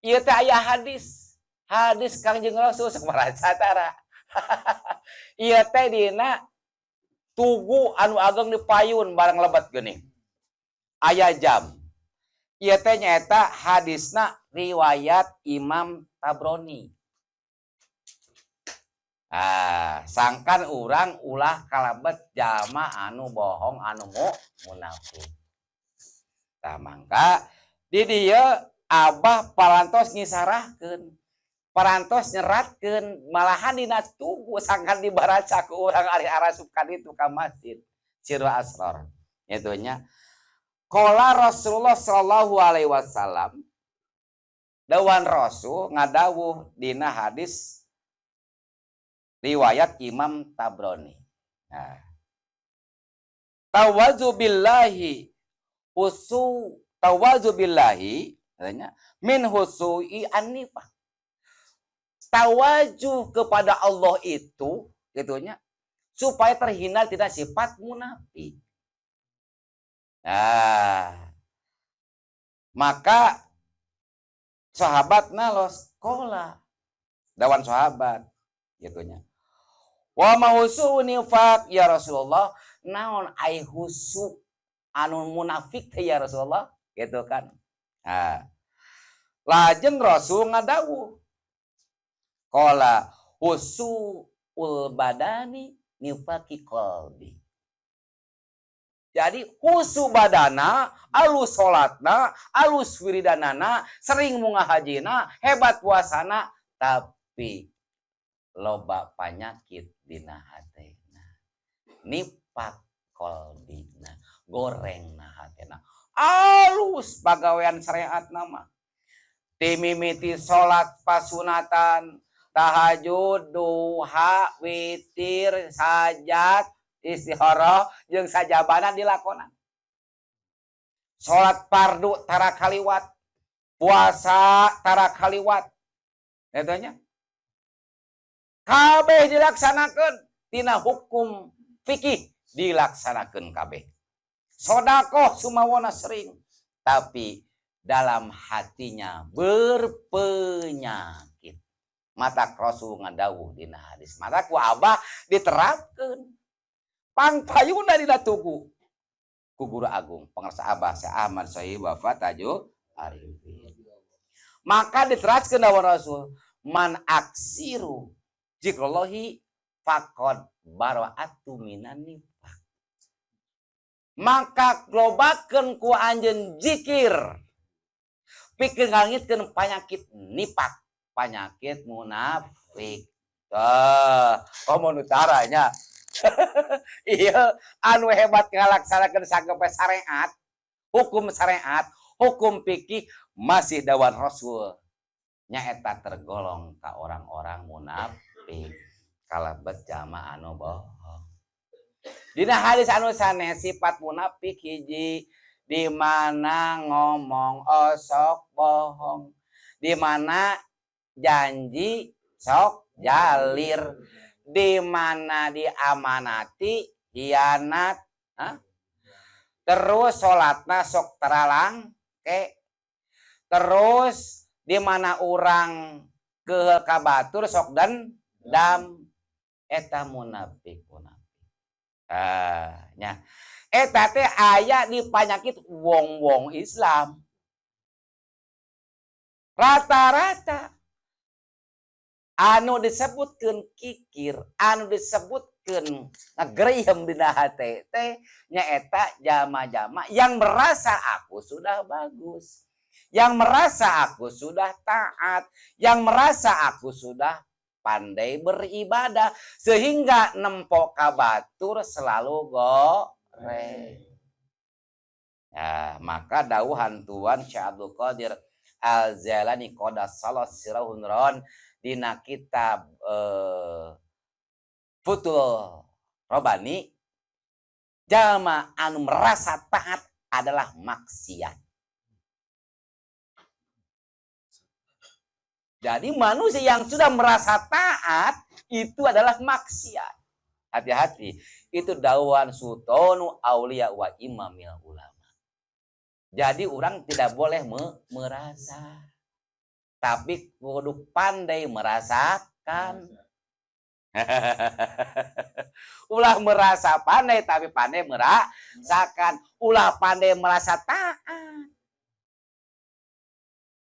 S2: Ieu teh aya hadis. Hadis Kangjeng Rasul sok maraca tara. Ieu teh dina tugu anu ageng di payun barang lebat geuning. Aya jam. Ieu teh nyaeta hadisna riwayat Imam Tabroni. Ah, sangkan urang ulah kalebet jalma anu bohong anu munafik. Tah mangka di dieu Abah parantos ngisarahkeun, parantos nyeratkeun, malahan dina tugu sangkan dibaraca ku urang ari arasup ka ditu ka masjid Sirru Asror. Itu nya. Qala Rasulullah sallallahu alaihi wasallam, dawan Rasul ngadawuh dina hadis riwayat Imam Tabrani. Nah. Tawazu billahi usu tawazu billahi katanya min husui an-nifaq. Tawajuh kepada Allah itu gitunya supaya terhindar tidak sifat munafik. Nah, maka sahabat nalos kola dawan sahabat gitunya. Wa ma husu nifaq ya Rasulullah, naon ai husu anu munafik teh ya Rasulullah gitu kan. Nah, Lajeng Rasul ngadawuh, qala khusyu'ul badani nifaqi qalbi. Jadi khusu badana, alus salatna, alus wiridanana, sering munggah hajina, hebat puasana, tapi loba panyakit dina hatena. Nifak qalbina, gorengna hatena. Alus pagawean syariat nama. Timimiti salat pasunatan, tahajud, duha, witir, sajat, istikharah jeung sajabana dilakonan. Salat fardu tara kaliwat, puasa tara kaliwat. Eta nya. Kabeh dilaksanakeun tina hukum fikih dilaksanakeun kabeh. Sodakoh sumawona sering, tapi dalam hatinya berpenyakit. Mata Rasul ngadawuh dina hadis. Mata ku Abah diterapkeun. Pangpayuna dina tugu ku Guru Agung Pangersa Abah Syekh Ahmad Sahib Wafat Tajul Arifin. Maka diteraskeun dawuh Rasul, man aksiru zikrullahi faqad bara'atu minan nifaq. Maka lobakeun ku anjeun zikir pikeun ngalengitkeun penyakit nifak, penyakit munafik. Tah, komo nu taranya. Iya, anu hebat ngalaksanakeun sagepe syariat, hukum syariat, hukum fikih masih dawuh Rasul. Nyaeta tergolong ka orang-orang munafik kalebet jamaah anu bohong. Dina hadis anu sanes, sifat munafik hiji, di mana ngomong osok bohong, di mana janji sok jalir, di mana diamanati hianat. Hah? Terus salatna sok teralang ke, terus di mana orang ke kabatur sok dan dam, eta munafik munafik. Ah, nya eta teh aya di panyakit wong-wong Islam rata-rata anu disebutkeun kikir, anu disebutkeun ngageriem dina hate teh nyaeta jama-jama yang merasa aku sudah bagus, yang merasa aku sudah taat, yang merasa aku sudah pandai beribadah, sehingga nempo kabatur selalu goreng. Ya, maka dawuhan Tuan Syekh Abdul Qadir Al-Jailani qaddasallahu sirrahun dina kitab Futuhur Rabbani, jalma anu merasa taat adalah maksiat. Jadi manusia yang sudah merasa taat itu adalah maksiat. Hati-hati, itu dawuhan Sultanu Aulia wa Imamil Ulama. Jadi orang tidak boleh merasa, tapi kudu pandai merasakan. Ulah merasa pandai tapi pandai merasakan. Ulah pandai merasa taat.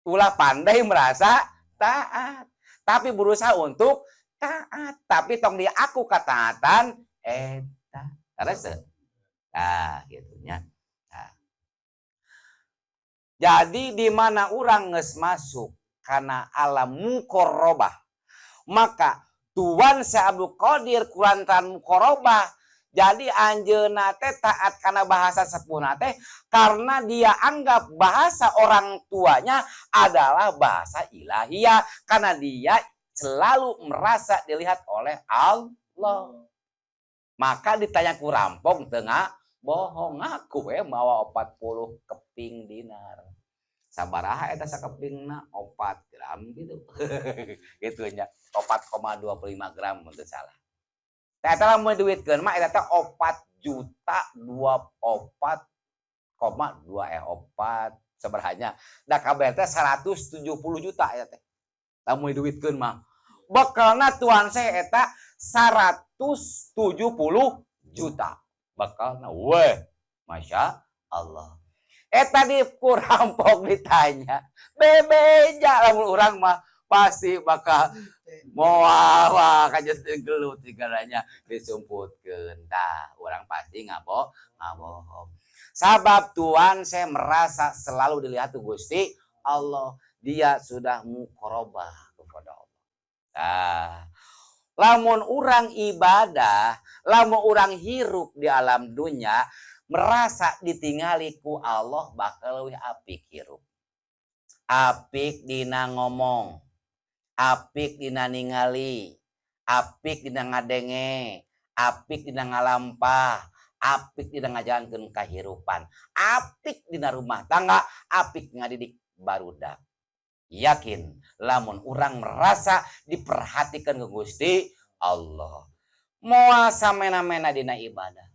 S2: Ulah pandai merasa taat, tapi berusaha untuk taat, tapi tong diaku ketaatan eta. Terus nah gitu nya. Nah. Jadi di mana orang geus masuk karena alam muqarabah, maka Tuan Syekh Abdul Qadir kulantaran muqarabah, jadi anjeunna teh taat karena bahasa sepuhna teh, karena dia anggap bahasa orang tuanya adalah bahasa ilahiyah, karena dia selalu merasa dilihat oleh Allah. Maka ditanya ku rampok tengah bohong, ngaku we mawa 40 keping dinar. Sabaraha eta sakepingna? 4 gram gitu. Gitu nya. 4,25 gram mun teu salah. Teh eta lamun duitkeun mah eta teh opat juta dua opat koma dua, opat sebenarnya. Da kabeh teh 170 juta eta teh. Lamun duitkeun mah. Bekalna tuan saya eta 170 juta. Bekalna weh, Masya Allah. Eta di ku rampok ditanya. Bebeja lamun urang mah pasti bakal moal, wah, kajeun gelut segalanya disumputkeun. Tah, urang pasti ngabohong. Sabab tuan saya merasa selalu dilihat tuh Gusti Allah. Dia sudah muqarabah kepada Allah. Nah, lamun urang ibadah, lamun urang hirup di alam dunia, merasa ditingali ku Allah, bakal leuwih apik hirup. Apik dina ngomong, apik dina ningali, apik dina ngadenge, apik dina ngalampah, apik dina ngajalankeun kahirupan, apik dina rumah tangga, apik ngadidik barudak. Yakin lamun urang merasa diperhatikan ke Gusti Allah, moal samena-mena dina ibadah.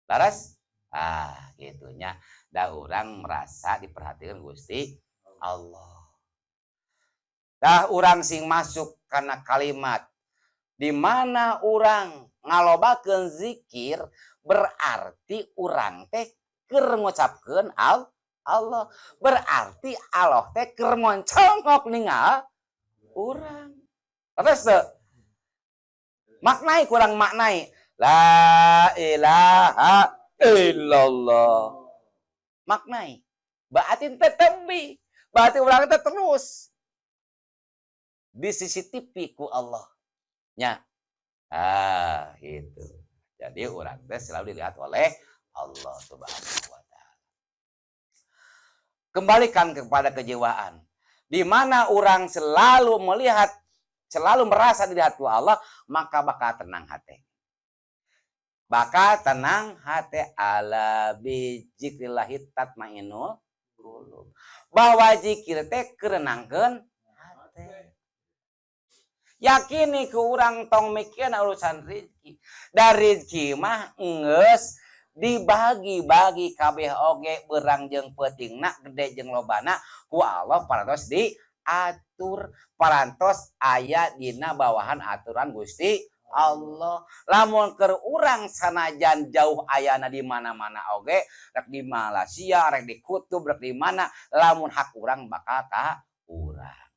S2: Laras? Ah, gitunya. Da urang merasa diperhatikan Gusti Allah. Dah, urang sing masuk karena kalimat di mana urang ngalobakeun zikir berarti urang teh keur ngucapkeun Allah, berarti Allah teh keur moncongok ningal urang. Terus teu maknai, kurang maknai la ilaha illallah, maknai berarti teh tebi, berarti urang teh terus di CCTV ku Allah nya. Ah, gitu. Jadi urang teh selalu dilihat oleh Allah Subhanahu wa Ta'ala. Kembalikan kepada kejiwaan di mana orang selalu melihat, selalu merasa dilihat ku Allah, maka bakal tenang hati, bakal tenang hati. Ala bizikrillahi tatmainnul qulub, bahwa zikir teh keur nenangkeun hati. Yakini ke urang, tong mikir urusan rezeki. Dari rezeki mah enggeus dibagi-bagi kabeh oge, berang jeung peutingna, gede jeung lobana, ku Allah parantos diatur, parantos aya dina bawahan aturan Gusti Allah. Lamun keur urang sanajan jauh ayana di mana-mana oge, rek di Malaysia, rek di kutub, rek di mana, lamun hak urang bakal ka urang.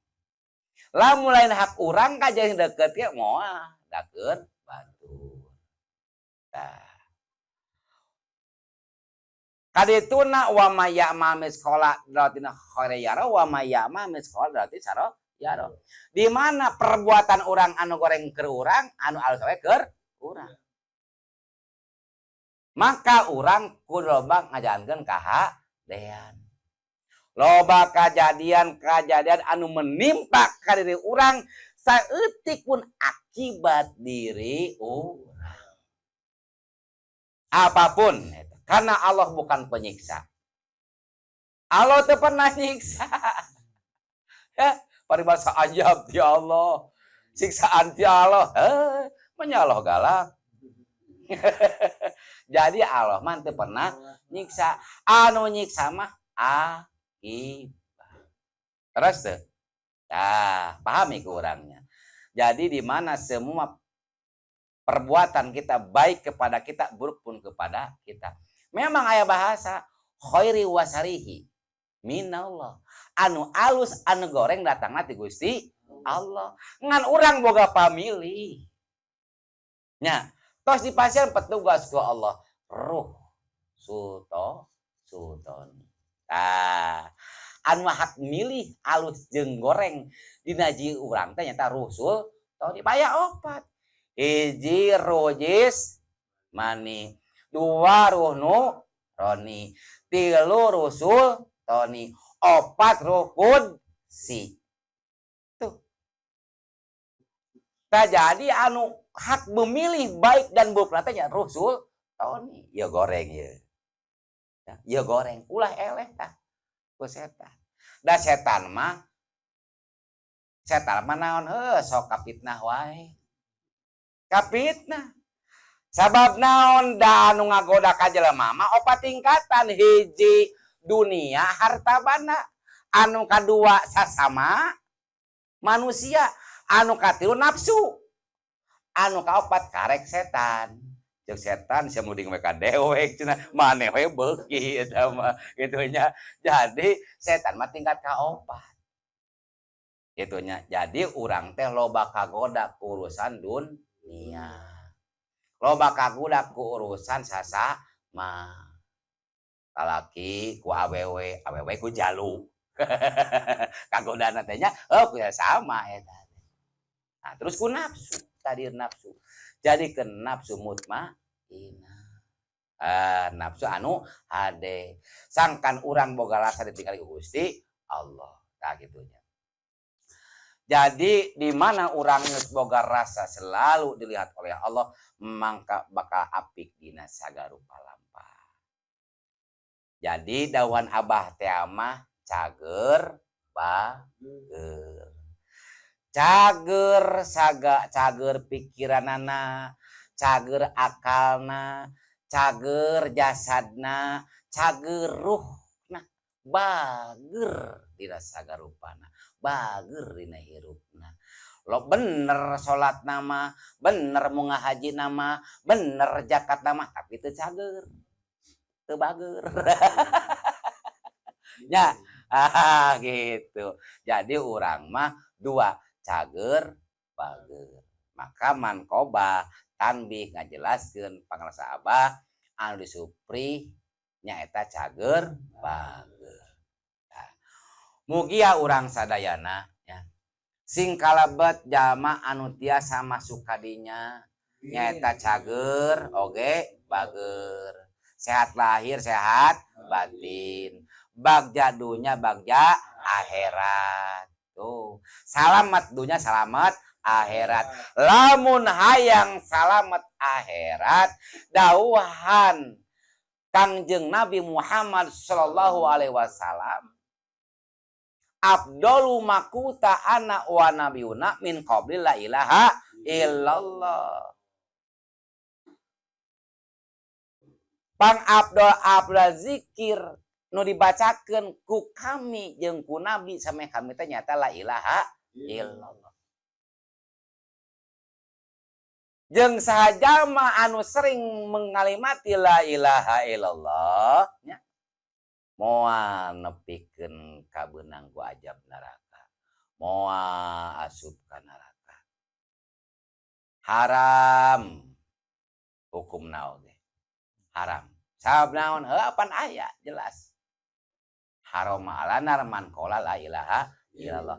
S2: Lamun lain hak urang ka jeung deket ge moal dakeun batur. Tah, kadituna wa may ya'mal mitsqala dzarratin khairan yara wa may ya'mal mitsqala dzarratin syarran yara. Di mana perbuatan orang anu goreng keur urang, anu alus we keur urang. Maka urang kudu loba ngajalankeun kahadean. Loba kejadian-kejadian anu menimpa ka diri urang saeutik pun akibat diri urang. Apapun eta. Karena Allah bukan penyiksa. Allah teu pernah nyiksa. Ya, paribasa ajab ti Allah. Siksaan ti Allah. Eh, menyalah galak. Jadi Allah mah teu pernah nyiksa. Anu nyiksa mah akibat. Terus tuh. Nah, pahami ke orangnya. Jadi di mana semua perbuatan kita baik kepada kita, buruk pun kepada kita. Memang aya bahasa khairi wasarihi minallah. Anu alus, anu goreng datangna ti Gusti Allah. Ngan urang boga pamilih. Nya, tos dipasihan petugas ku Allah. Ruh sultani. Tah, anu hak milih alus jeung goreng dina jiwa urang teh nyata ruh sultani. Baya opat. Hiji ruh jismani, dua ruh nurani, tilu ruh sultani, opat ruh qudsi. Tuh. Tak jadi anu hak memilih baik dan buruk teh nya ruh sultani. Ya goreng ya. Ya goreng, ulah eleh tah ku setan. Da setan mah naon heuh, sok kapitnah wae. Kapitnah. Sabab naon? Da anu ngagoda ka jelema mah opat tingkatan: hiji dunia harta banda, anu kadua sasama manusia, anu katilu nafsu, anu kaopat karek setan. Cek setan sia muding mereka dewek cenah maneh we beuki eta mah kitu nya. Jadi setan mah tingkat kaopat. Kitu nya. Jadi urang teh loba kagoda ku urusan dunia. Loba kagoda ku urusan sasama. Lalaki ku awewe, awewe ku jalu. Kagodana teh nya, oh ku sama eta. Nah, terus ku nafsu, tadi nafsu. Jadi ke nafsu mutmainah. Nafsu anu hade. Sangkan urang boga rasa ditinggali ku Gusti Allah. Nah, gitu nya. Jadi di mana urang geus boga rasa selalu dilihat oleh Allah, mangka bakal apik dina sagarupa lampah. Jadi dawuhan Abah teh mah cager bager. Cager saga cager pikiranana, cager akalna, cager jasadna, cager ruhna, bager dina sagarupana, bager dina hirupna. Lo bener salat nama, bener mau ngahaji nama, bener zakat nama, tapi teu cager. Teu bager. Ya, ah, gitu. Jadi urang mah dua, cager bager. Maka manqobah tanbih ngajelaskeun pangrasa Abah anu disupri nyaeta cager bager. Nah, mugia urang sadayana ya. Sing kalebet jalma anu tiasa masuk kadinya nyaeta cager oge bager. Sehat lahir, sehat batin. Bagja dunya, bagja akhirat. Tuh. Salamet dunya, salamet akhirat. Lamun hayang salamet akhirat, dawuhan Kangjeng Nabi Muhammad sallallahu alaihi wasallam, afdalu ma qultu ana wa nabiyuna min qabli la ilaha illallah. Pang abdol abdol zikir nu dibacakeun ku kami jeung ku nabi sampe kami teh nyata la ilaha illallah. Jeung saha jalma anu sering mengalimati la ilaha illallah nya, moal nepikeun kabeunang ku ajab neraka, moal asup ka neraka. Haram hukumna oge. Haram. Sabab naon? Heuh pan aya jelas. Haram alanar man qala la ilaha illallah.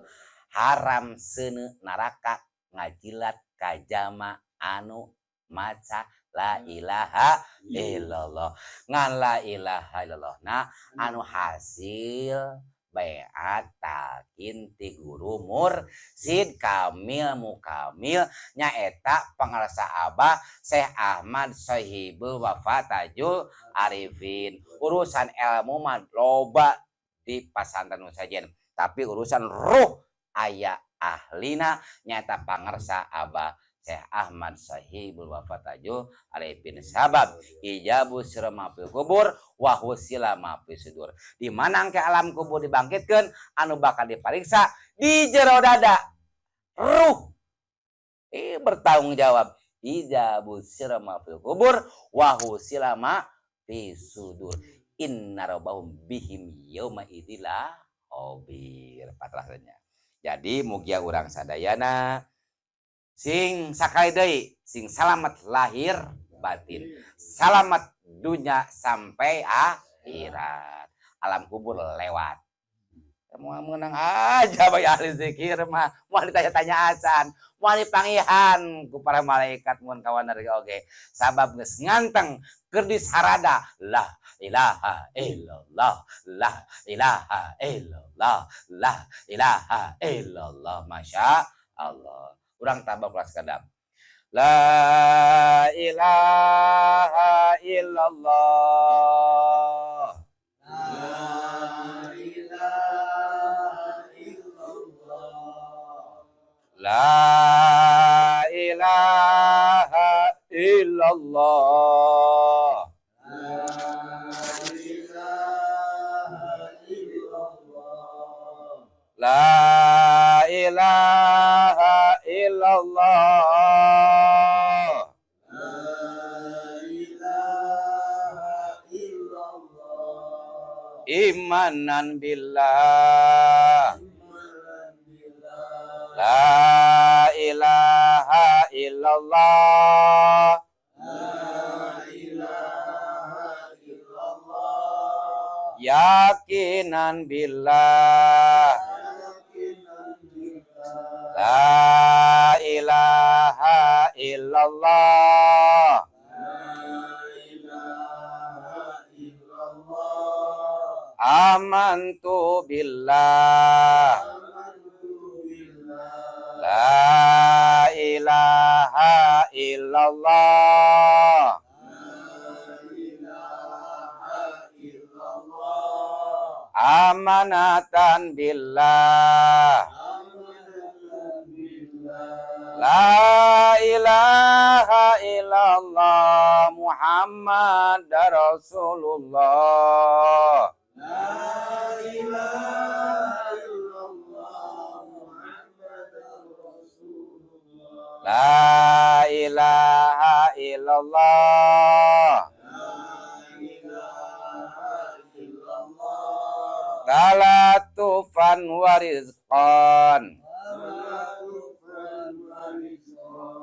S2: Haram seuneu neraka ngajilat ka jalma anu maca la ilaha illallah. Ngan la ilaha illallah na anu hasil baiat talqin ti guru mursid kamil mukamil nyaeta pangarsa Abah Syekh Ahmad Sohibul Wafa Tajul Arifin. Urusan ilmu mah loba di pasantren sajen, tapi urusan ruh aya ahlina nyata pangarsa Abah Syekh Ahmad Sohibul Wafa Tajul Arifin. Sabab ijabu sirma fil kubur wa husila ma fi sudur. Di mana ke alam kubur dibangkitkeun anu bakal dipariksa di jero dada ruh. Bertanggung jawab. Ijabu sirma fil kubur wa husila ma fi sudur. Inna rabbahum bihim yauma idzil khabir. Patrasnya. Jadi mugia urang sadayana sing sakali deui sing salamet lahir batin, salamet dunya sampai akhirat. Alam kubur lewat. Mau menang aja bae ahli zikir mah, mau ditanya-tanya acan, mau dipangihan ku para malaikat mun kawan dari oge. Sabab geus nganteng keur disarada la ilaha illallah, la ilaha illallah, la ilaha illallah. Masya Allah. Urang tambah kelas kadap. La ilaha illallah.
S4: La ilaha illallah.
S2: La ilaha illallah.
S4: La ilaha illallah.
S2: La ilaha illallah.
S4: La
S2: Imanan billah. La ilaha illallah.
S3: La ilaha illallah.
S2: Yakinan billah.
S3: Yakinan billah.
S2: La ilaha illallah.
S3: La ilaha illallah.
S2: Amantu billah.
S3: Amantu billah.
S2: La ilaha illallah.
S3: La ilaha illallah.
S2: Amanatan billah.
S3: Amanatan billah.
S2: La ilaha illallah Muhammad Rasulullah.
S3: La ilaha illallah Muhammad Rasulullah.
S2: La ilaha illallah.
S3: La ilaha illallah.
S2: Talatufan wa rizqan.
S3: Talatufan wa rizqan.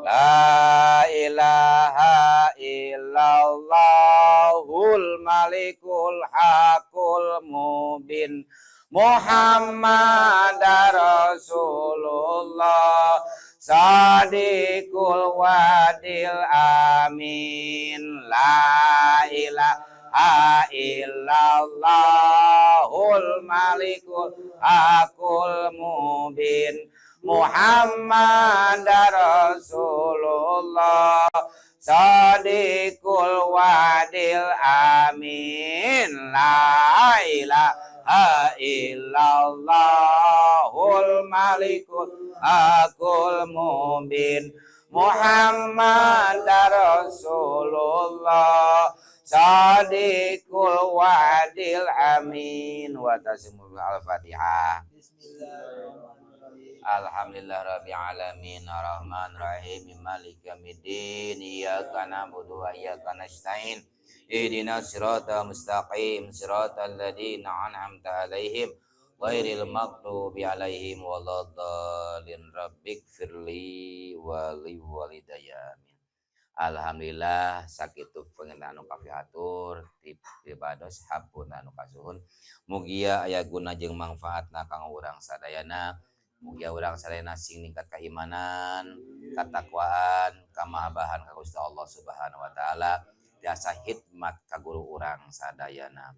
S2: La ilaha illallahul malikul hakul mubin Muhammad Rasulullah Sadiqul wadil amin. La ilaha illallahul malikul hakul mubin Muhammad Rasulullah Sadiqul wadil amin. La ilaha illallahul malikul hakul mubin Muhammad Rasulullah Sadiqul wadil amin. Wa tasimul al-fatihah.
S4: Bismillahirrahmanirrahim.
S2: Alhamdulillah rabbil alamin arrahman rahim maliki yaumiddin iyyaka na'budu wa iyyaka nasta'in ihdinas siratal mustaqim siratal ladzina an'amta alaihim ghairil maghdubi alaihim waladdallin rabbighfirli wa li walidayya amin. Alhamdulillah, sakitu panginten anu kapihatur ti pribados, hapunten anu kasuhun. Mugia aya guna jeung mangfaatna kanggo urang sadayana. Mugia urang sadayana sing ningkat keimanan, katakwaan, kamahabahan ka Gusti Allah Subhanahu wa taala, tiasa hikmat ka guru urang sadayana.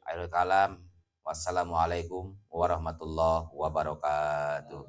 S2: Akhirul kalam, wassalamualaikum warahmatullahi wabarakatuh.